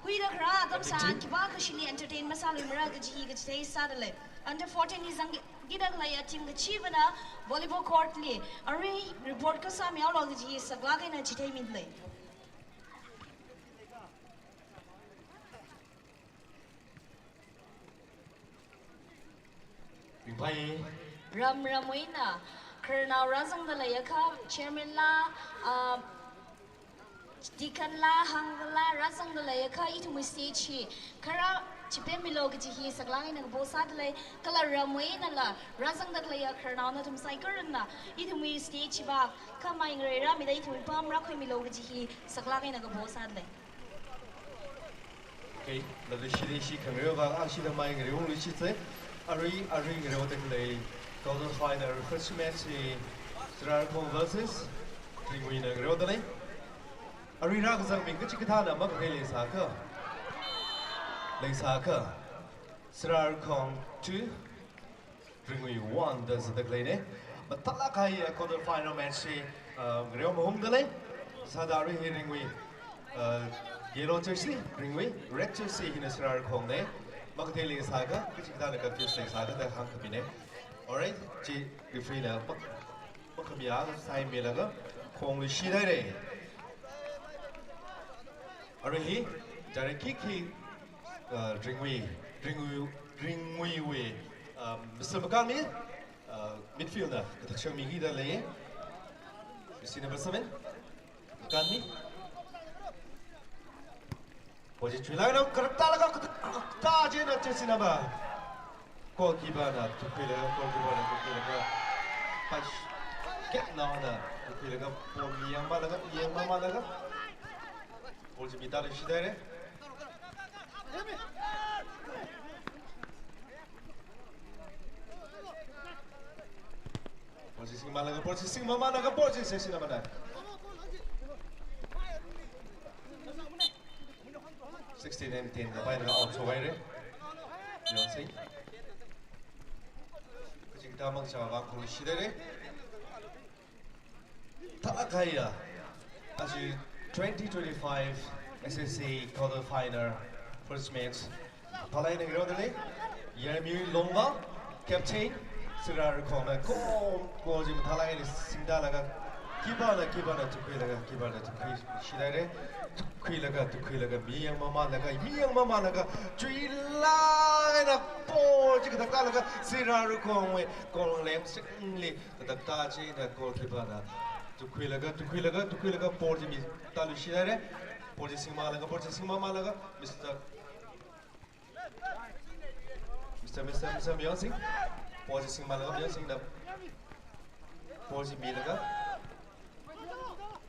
huida kharā atam sāda khipākha kashili entertain masāluimara kaji hi kachithei sādalei. Under fourteen li zangkida khaleiya team kachivana volleyball court li arui report kha sāmihaolu kaji hi saklāk eina chitheimidalei. Ringphai. Ram ramwui eina khararnao rāzangda leiakha, chairman la, ah, deacon la, hangla rāzangda leiakha, ithumwui stage hi khara chipemmilo kaji hi saklāk eina kapo sādalei. Kala ramwui einala rāzangda khaleiya khararnao nathum saikorana ithumwui stage hiva kha mai ngareirāmida ithumwui pam rākhuimilo kaji hi saklāk eina kapo sādalei. Okay, lada shili shi khangareo vang, a shida mai ngareo ungluishitsei. Arui, arui ngareoda khalei quarter final first match hi Serakhong versus Ringui na ngareodalei. Arui rākazangmi kachikathāna makathei leisākha, leisākha, Serakhong two, Ringui one da zada khaleina. Mathālāk kahai, uh, quarter final match hi, uh, ngareo mahungdalei. Sāda arui hi Ringui, uh, yellow jersey, Ringui, red jersey hina Serakhongna. Makathei leisākha, kachikathāna confuse leisākha da hāngkhamina. Alright, chi referee na pak-, pakhamiya sāmilaga khongluishit haira. Arui hi, direct kick hi, uh, Ringui, Ringui, Ringuiwui, um, Mister Makanmi, uh, midfield na kathak shangmikida lei. Jersey number seven, Makanmi. Ball chi chuilaga, kharaptālaga, kharaptā china jersey number. Goalkeeper na tukhuilaga, goalkeeper na tukhuilaga. Pass. Kek naona tukhuilaga, ball mi yangmalaga, yangmamalaga. Ball chi mitāluishit haira. Ball chi singmalaga, ball chi singmamalaga, ball chi jersey number nine. Sixteen and ten kapaina out shokhaira. Yangsi. Kachikathā mangachā vang khongluishit haira. Thālāk kahaiya, aja twenty twenty-five S S A quarter final first match. Phalai na ngareodalei, Yarmi Longva, captain, Serakhongna, ko, ko jim thālāk eina singdalaga, keeper na, keeper na tukhuilaga, keeper na tukhuishit haira, tukhuilaga, tukhuilaga, mi yangmamalaga, mi yangmamalaga, chuilaga na ball chi kathak tālaga, Serakhongwui goal lem singli, kathak tā china goalkeeper na tukhuilaga, tukhuilaga, tukhuilaga, ball chi mitāluishit haira, ball chi singmalaga, ball chi singmamalaga, Mister Mister, Mister, Mister Mayongsing. Ball chi singmalaga Mayongsingna ball chi milaga,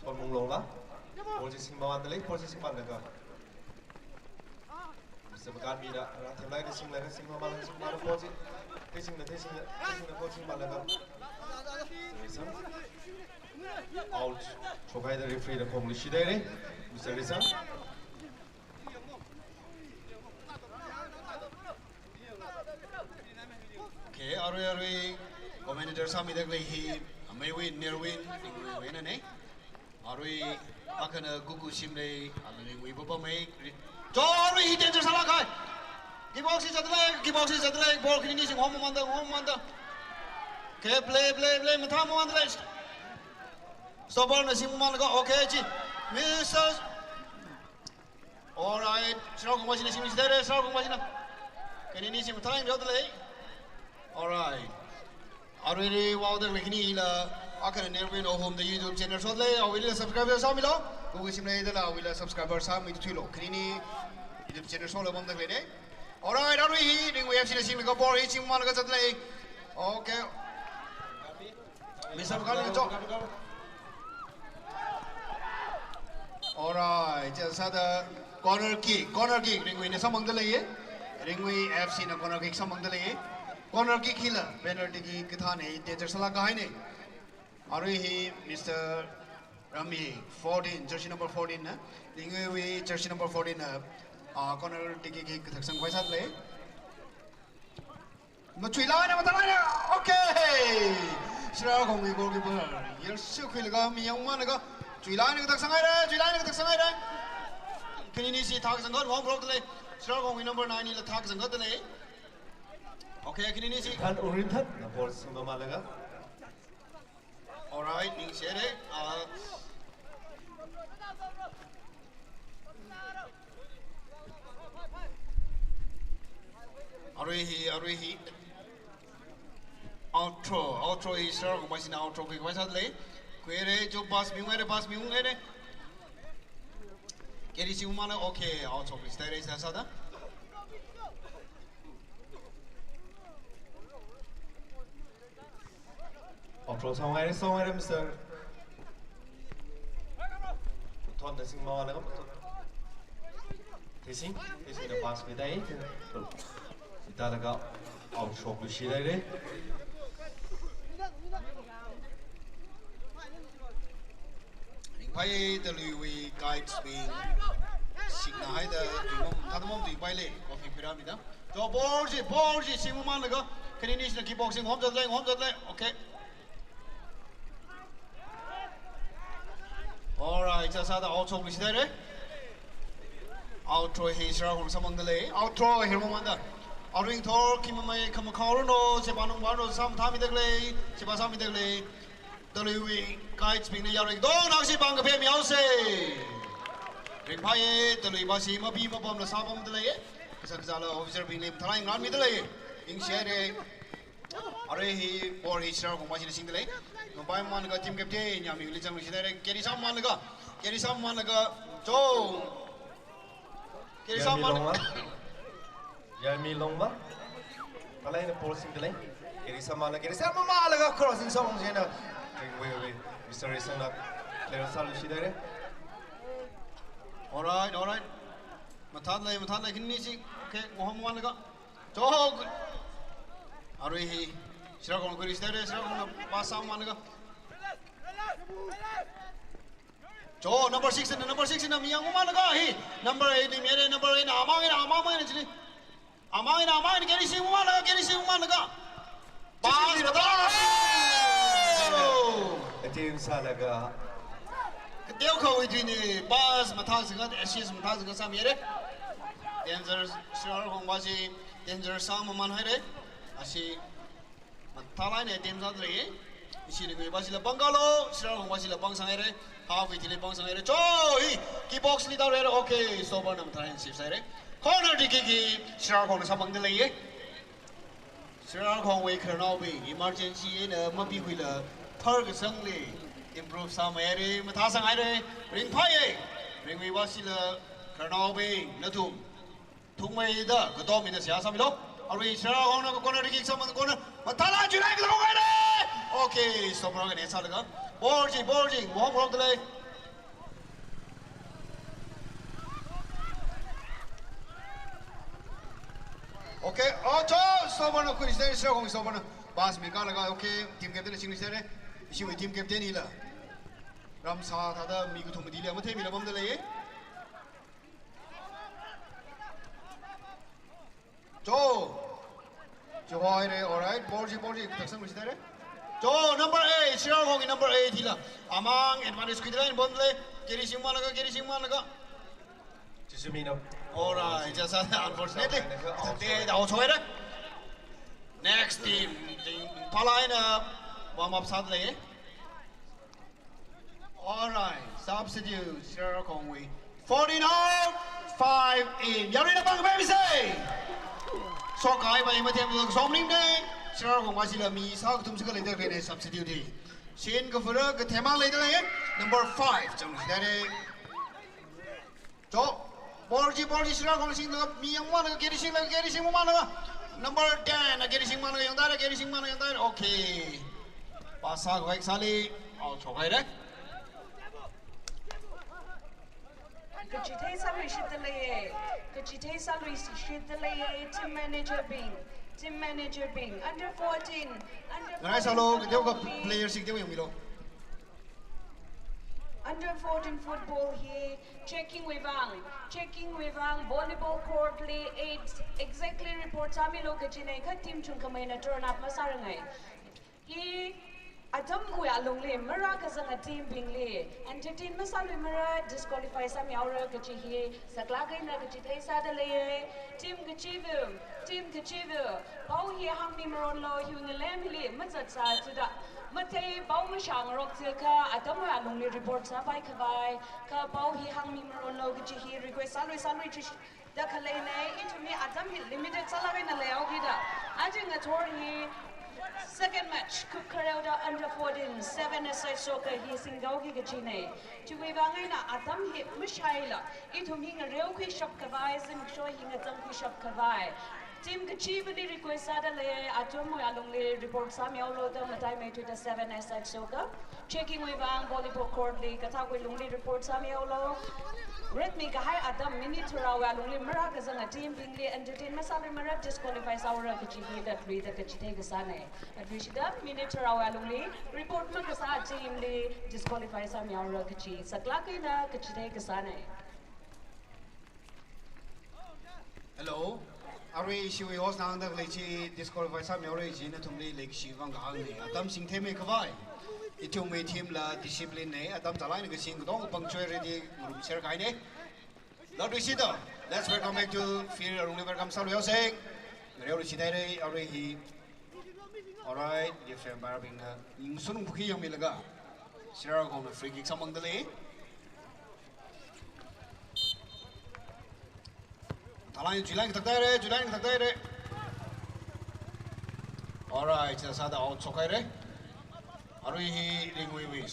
Thonmunglongla. Ball chi singmamandalei, ball chi singmalaga, Mister Makanmina rāthemlaga singlaga, singmamalaga, singmalaga ball chi. Theisingna, theisingna, theisingna ball singmalaga, out shokhaida referee na khongluishit haira, Mister Risang. Okay, arui arui commentator sāmida khalei hi Ameiwin Nerwin Ringui wui einana. Arui Akhana Gugu Shimlei, ala Ringwui papa mai. Chori hi danger sālāk kahai. Kick box hi zatlei, kick box hi zatlei, ball khanini sing hom manda, hom manda. Okay, play, play, play, mathā mamanda lei. Stopper na sing mamanda, okay, chi. Misses. Alright, Sharkhongwui shina sing misses lei, Sharkhongwui shina. Khanini sing mathā yang zatlei. Alright. Arui ri wow da ri khanila, akhana Nelvin Ohum da YouTube channel shotlei, awuili subscribe sāmilo. Gugu Shimlei dala awuila subscriber sāmi thuilo. Khanini YouTube channel shotla pamda leine. Alright, arui hi Ringwui F C na singlaga ball hi sing mamanda zatlei. Okay. Misam kali cho. Alright, chi sāda corner kick, corner kick, Ringwuina samphangda leiye. Ringwui F C na corner kick samphangda leiye. Corner kick hila, penalty kick kathāne, danger sālāk kahaine. Arui hi Mister Rami, fourteen, jersey number fourteen na. Ringwui jersey number fourteen na, ah, corner kick hi kathak sangkhavai sāda lei. Machuilaina, mathālaina. Okay. Sharkhongwui goalkeeper. Yer shu khuilaga mi yang mamanda. Chuilaina kathak sanghaire, chuilaina kathak sanghaire. Khanini si thak sangkhat, hom block lei. Sharkhongwui number nine la thak sangkhat lei. Okay, khanini si. Than Urin Than, na ball sing mamanda. Alright, ningshire. Uh, arui hi, arui hi. Outro, outro hi Sharkhongwui shina outro khuikhavai sāda lei. Khuire, jo pass miungaire, pass miungaire. Keri sing mamanda, okay, outro khuisai re sāsāda. Outro sanghaire, sanghaire, Mister Thon da sing mamanda. Tesing, tesing da pass midai. Sita laga outro luishi leire. Ringphai, Taluiwui guides bing. Singna haida, tui mom, thada mom tui paile, coffee pyramid da. To ball chi, ball chi, sing mamanda. Khanini sina kick box sing, hom zatlei, hom zatlei. Okay. Alright, sāsāda outro khuisai re. Outro hi Sharkhong samphangda lei. Outro hi mamanda. Aring thor, kimamai, khamakhaoruno, sepanung baro, sam thami daklei, sepa sami daklei. Taluiwui guides bingna yaring dong, nang si pāng kaphemi haose. Ringphai, Talui basi mapi mapamla sāpamda lei. Kasā kasāla officer bingli mathālāk ngarānmida lei. Ningshire. Arui hi ball hi Sharkhongwui shina singda lei. Mapai mamanda team captain, yami uli chang uli shina re. Keri sāmamanda. Keri sāmamanda. Cho. Keri sāmamanda. Yami Longma. Yami Longma. Palaina ball singda lei. Keri sāmamanda, keri sāmamanda crossing song jena. Wait, wait, wait. Mister Risang na player sālu shida re. Alright, alright. Mathālāk, mathālāk, khanini si. Okay, ngohom mamanda. Chok. Arui hi. Sharkhong khuiri shida re, Sharkhongna pass sāmamanda. Cho, number six na, number six na, mi yang mamanda hi. Number eight ni, mi re, number eight na, amang na, amang na chili. Amang na, amang na, keri sing mamanda, keri sing mamanda. Pass, pass. Attempt sālaga. Kateokhawui tui ni, pass mathā singkhat, assist mathā singkhat sāmi re. Danger, Sharkhong basi, danger sāmaman haire. Asi, mathālāk eina attempt sāda lei. Ishi Ringwui basila pāng kalo, Sharkhong basila pāng sanghaire. Halfway thili pāng sanghaire. Cho, hi, kick box li tārei. Okay, stopper na mathālāk eina save sāhaire. Corner kick hi, Sharkhongna samphangda leiye. Sharkhongwui khararnaobing, emergency eina mapikhuila, thar kasangli, improve sāmeihaire, mathā sanghaire, ringphaiye, Ringwui basila, khararnaobing, nathum. Thungmeida, katomida seihā sāmilo. Arui Sharkhongna corner kick samphang corner. Mathālāk chulai kathong haire. Okay, stopper kane sālaga. Ball chi, ball chi, mohok mohok dalei. Okay, oh, cho, stopper na khuisai, Sharkhong stopper na. Pass mikalaga, okay, team captain na singri sāre. Ishiwui team captain hila. Ramsā thāda mi kathum madili, matheimila pamda lei. Cho. Cho haire, alright. Ball chi, ball chi, taksang machidare. So, number eight, Shirao Khongwui number eight hila. Amang advantage khuida lei, ball lei. Carry singmalaga, carry singmalaga. Chisumino. Alright, just unfortunately. Out. Te, out sāhaira. Next team, team, phālāk eina warm up sāda lei. Alright, substitute, Shirao Khongwui. Fourteen out, five in. Yaruina pāng pemisa. Shokkahai vai mathemda somning ne. Shirao Khongwui sila mi sākathum sākha leida lei ne substitute hi. Shin kafura kathema leida lei. Number five, chang leida lei. Cho, ball chi, ball chi, Shirao Khong singlaga, mi yangmalaga, carry singlaga, carry singmalaga. Number ten, carry singmalaga, yangda lei, carry singmalaga, yangda lei. Okay. Pass sākhavai sāli, out sāhaira. Kachithei sāluishitda lei, kachithei sāluishitda lei, team manager bing, team manager bing, under fourteen, under fourteen. Ngarāi sālu, football kateokha hi, player sing kateo yangmilo. Under fourteen football hi, checking wui vang, checking wui vang, volleyball court li eight, exactly report sāmilo kajina, kha team chungkhameina turn up masārangai. Hi, atamwui alungli, marākazanga team bingli, entertain masāluimara, disqualify sāmihaora kaji hi, saklāk eina kachithei sāda lei, team kachiva̱, team kachiva̱, pao hi hāngmi maronlo, hiwui ngalemli, mazatsā thuda, mathei pao mashāngarok thuakha, atamwui alungli report sāpai khavai, kha pao hi hāngmi maronlo kaji hi, request sālui, sālui chi, da khalei ne, ithumwui atam hi limited sālāk eina leihaokida. Aja ngathor hi second match, Kukhareo da under fourteen, seven-a-side soccer hi singhaoki kajina. Chiwui vang eina atam hi mashaila, ithum hi ngareokhuishap khavai, zimiksho hi ngazangkhuishap khavai. Team kachiva̱li request sāda lei, atamwui alungli report sāmihaolo da mataimeithuida seven-a-side soccer. Checking wui vang volleyball court li kathākwui lungli report sāmihaolo. Red mikahai atam minute tharāwui alungli marākazanga team bingli entertain masāluimara, disqualify sāhaora kaji hi latluida kachithei kasāna. Latluishida minute tharāwui alungli report makasā team li disqualify sāmihaora kaji saklāk eina kachithei kasāna. Hello. Arui ishiwui host na hāngda khalei chi disqualify sāmihaora chi nathumli leikashi vang kahāngna. Atam singtheimei khavai. Ithumwui team la discipline na. Atam chālāk eina kasing katonga pangchoi ready ngarumser kahaina. Latluishida, let's welcome back to field, arungli welcome sāluihaosa. Ngareoluishit haira, arui hi. Alright, defense umpire bingna ningsun phukhi yangmilaga, Shirao Khongna free kick samphangda lei. Thalai, July kathak haira, July kathak haira. Alright, sāda out shokhaira. Arui hi Ringwui wui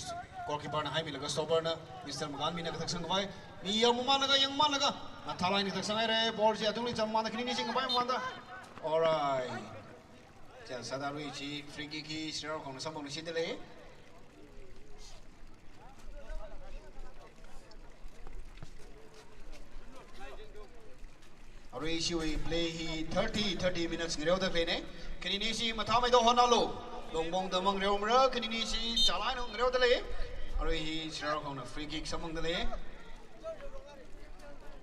goalkeeper na haimilaga stopper na Mister Maganmi na kathak sangkhavai. Mi yangmamānlaga, yangmamānlaga, na thalai ni kathak sanghaira, ball chi atungli chāmmamānda khani ni singkhavai mamānda. Alright. Chānsāda arui chi free kick hi Shirao Khongna samphangluishitda lei. Arui ishiwui play hi thirty, thirty minutes ngareoda khaleina. Khani ni chi mathāmeida hotnālu. Longpongda mang ngareomara, khani ni chi chālāk eina ngareoda lei. Arui hi Shirao Khongna free kick samphangda lei.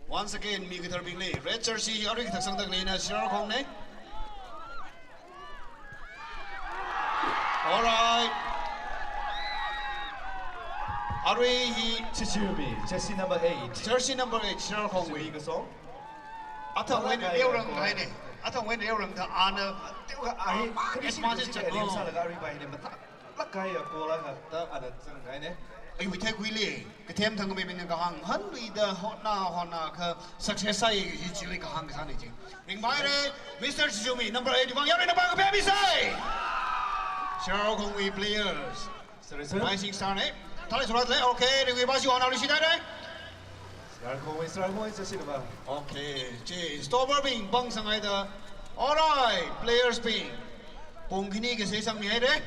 Once again, mi katharbingli, red jersey hi arui kathak sangda khaleina Shirao Khongna. Alright. Arui hi Chichumi, jersey number eight. Jersey number eight, Shirao Khongwui. Chichumi kasong. Athang wui eina leorang kahaina. Athang wui eina leorang da ana. Ahi, ah, kani si advantage kani si chat alim sālaga arui bai ne matak. Lakkahai ya kola kha ta ana zangkahaina. Ai, wui thei kuili, kathem thangkhameibingna kahāng, hanluida hotnā, hotnā kha success sāya hi chili kahāng kasāna chi. Ringphāhaira, Mister Chichumi, number eight, vang yaruina pāng kapemisa. Shirao Khongwui players. Sorry, sir. Rising star na. Thalai surat lei, okay, Ringwui bashi hotnāluishit haira. Shirao Khongwui, Shirao Khongwui, jersey number. Okay, chi, stopper bing pāng sanghaida. Alright, players bing. Pung khani kasei sangmihaira.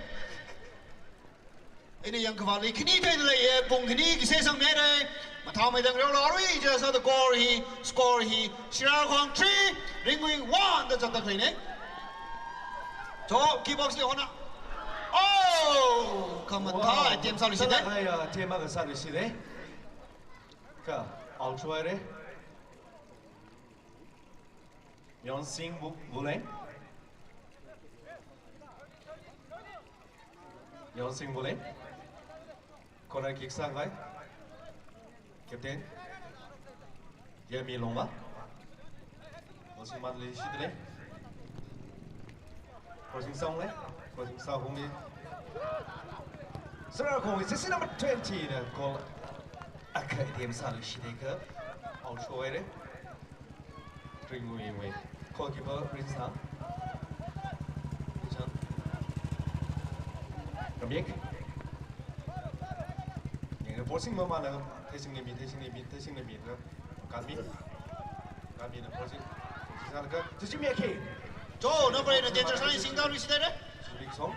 Ina yangkhavāli khani theida leiya, pung khani kasei sangmihaira. Mathāmeida ngareolu, arui chi sāda score hi, score hi, Shirao Khong three, Ringwui one da zatda khaleina. Cho, kick box li hotnā. Oh, khamathā, wow, attempt sāluishit haira. Ai, attempt akha sāluishit haira. Kha, out shuwa haira. Myeonsing Wu-, Wuleng. Yonsing Bole. Corner kick sākhavai. Captain. Yami Longma. Crossing man leishidalei. Crossing sāunglei. Crossing sāunglei. Sarakhongwui jersey number twenty na goal akha attempt sāluishidakha out shohaira. Ringwui wui. Goalkeeper Rinsa. Rinsa. Ramik. Yangda ball singmamānlaga, theisingnimi, theisingnimi, theisingnimi da. Kanmi. Kanmina ball sing. Singlaga, Tsutsi Miyake. Jo, number eight na danger sign singda luishidalei. Tsutsi Miyake song.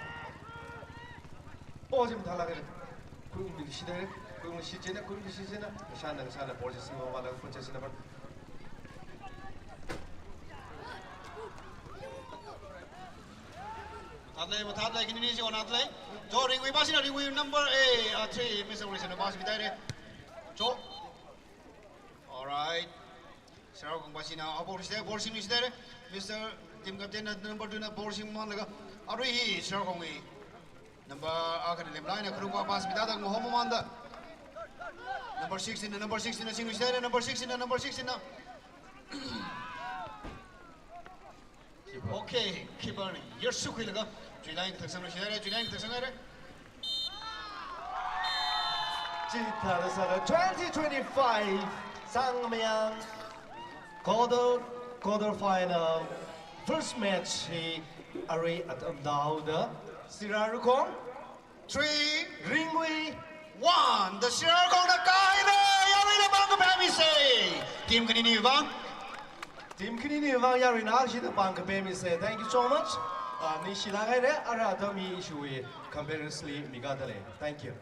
Ball sing mathālāka. Khuiungluishidalei. Khuiungluishidalei, khuiungluishidalei. Ngashan, ngashan ball singmamānlaga, possession number. Mathālei, mathālei, khanini chi mathālei. Jo, Ringwui pāshina, Ringwui number eight, uh, three, Mister Wilson pāshimidalei. Jo. Alright. Sarakhong pāshina, abo rishte, ball singluishidalei. Mister Team Captain na number two na ball singmamānlaga. Arui hi Sarakhongwui number akhana lemlaina kharukva pāshimida da ngahomamānda. Number sixteen na, number sixteen na singluishidalei, number sixteen na, number sixteen na. Okay, keeper ni. Yarsu khuilaga. July kathak sangluishidalei, July kathak sanghaira. Chithāda sāda twenty twenty-five Sangmayang quarter, quarter final first match hi arui atam haoda. Sarakhong three, Ringwui one. Da Sarakhongna kāhaira, yaruina pāng kapaimisa. Team khaniniwui vang. Team khaniniwui vang yaruina shida pāng kapaimisa. Thank you so much. Uh, ningshilāk haira, ara atam hi ishiwui comparison li mikadalei. Thank you.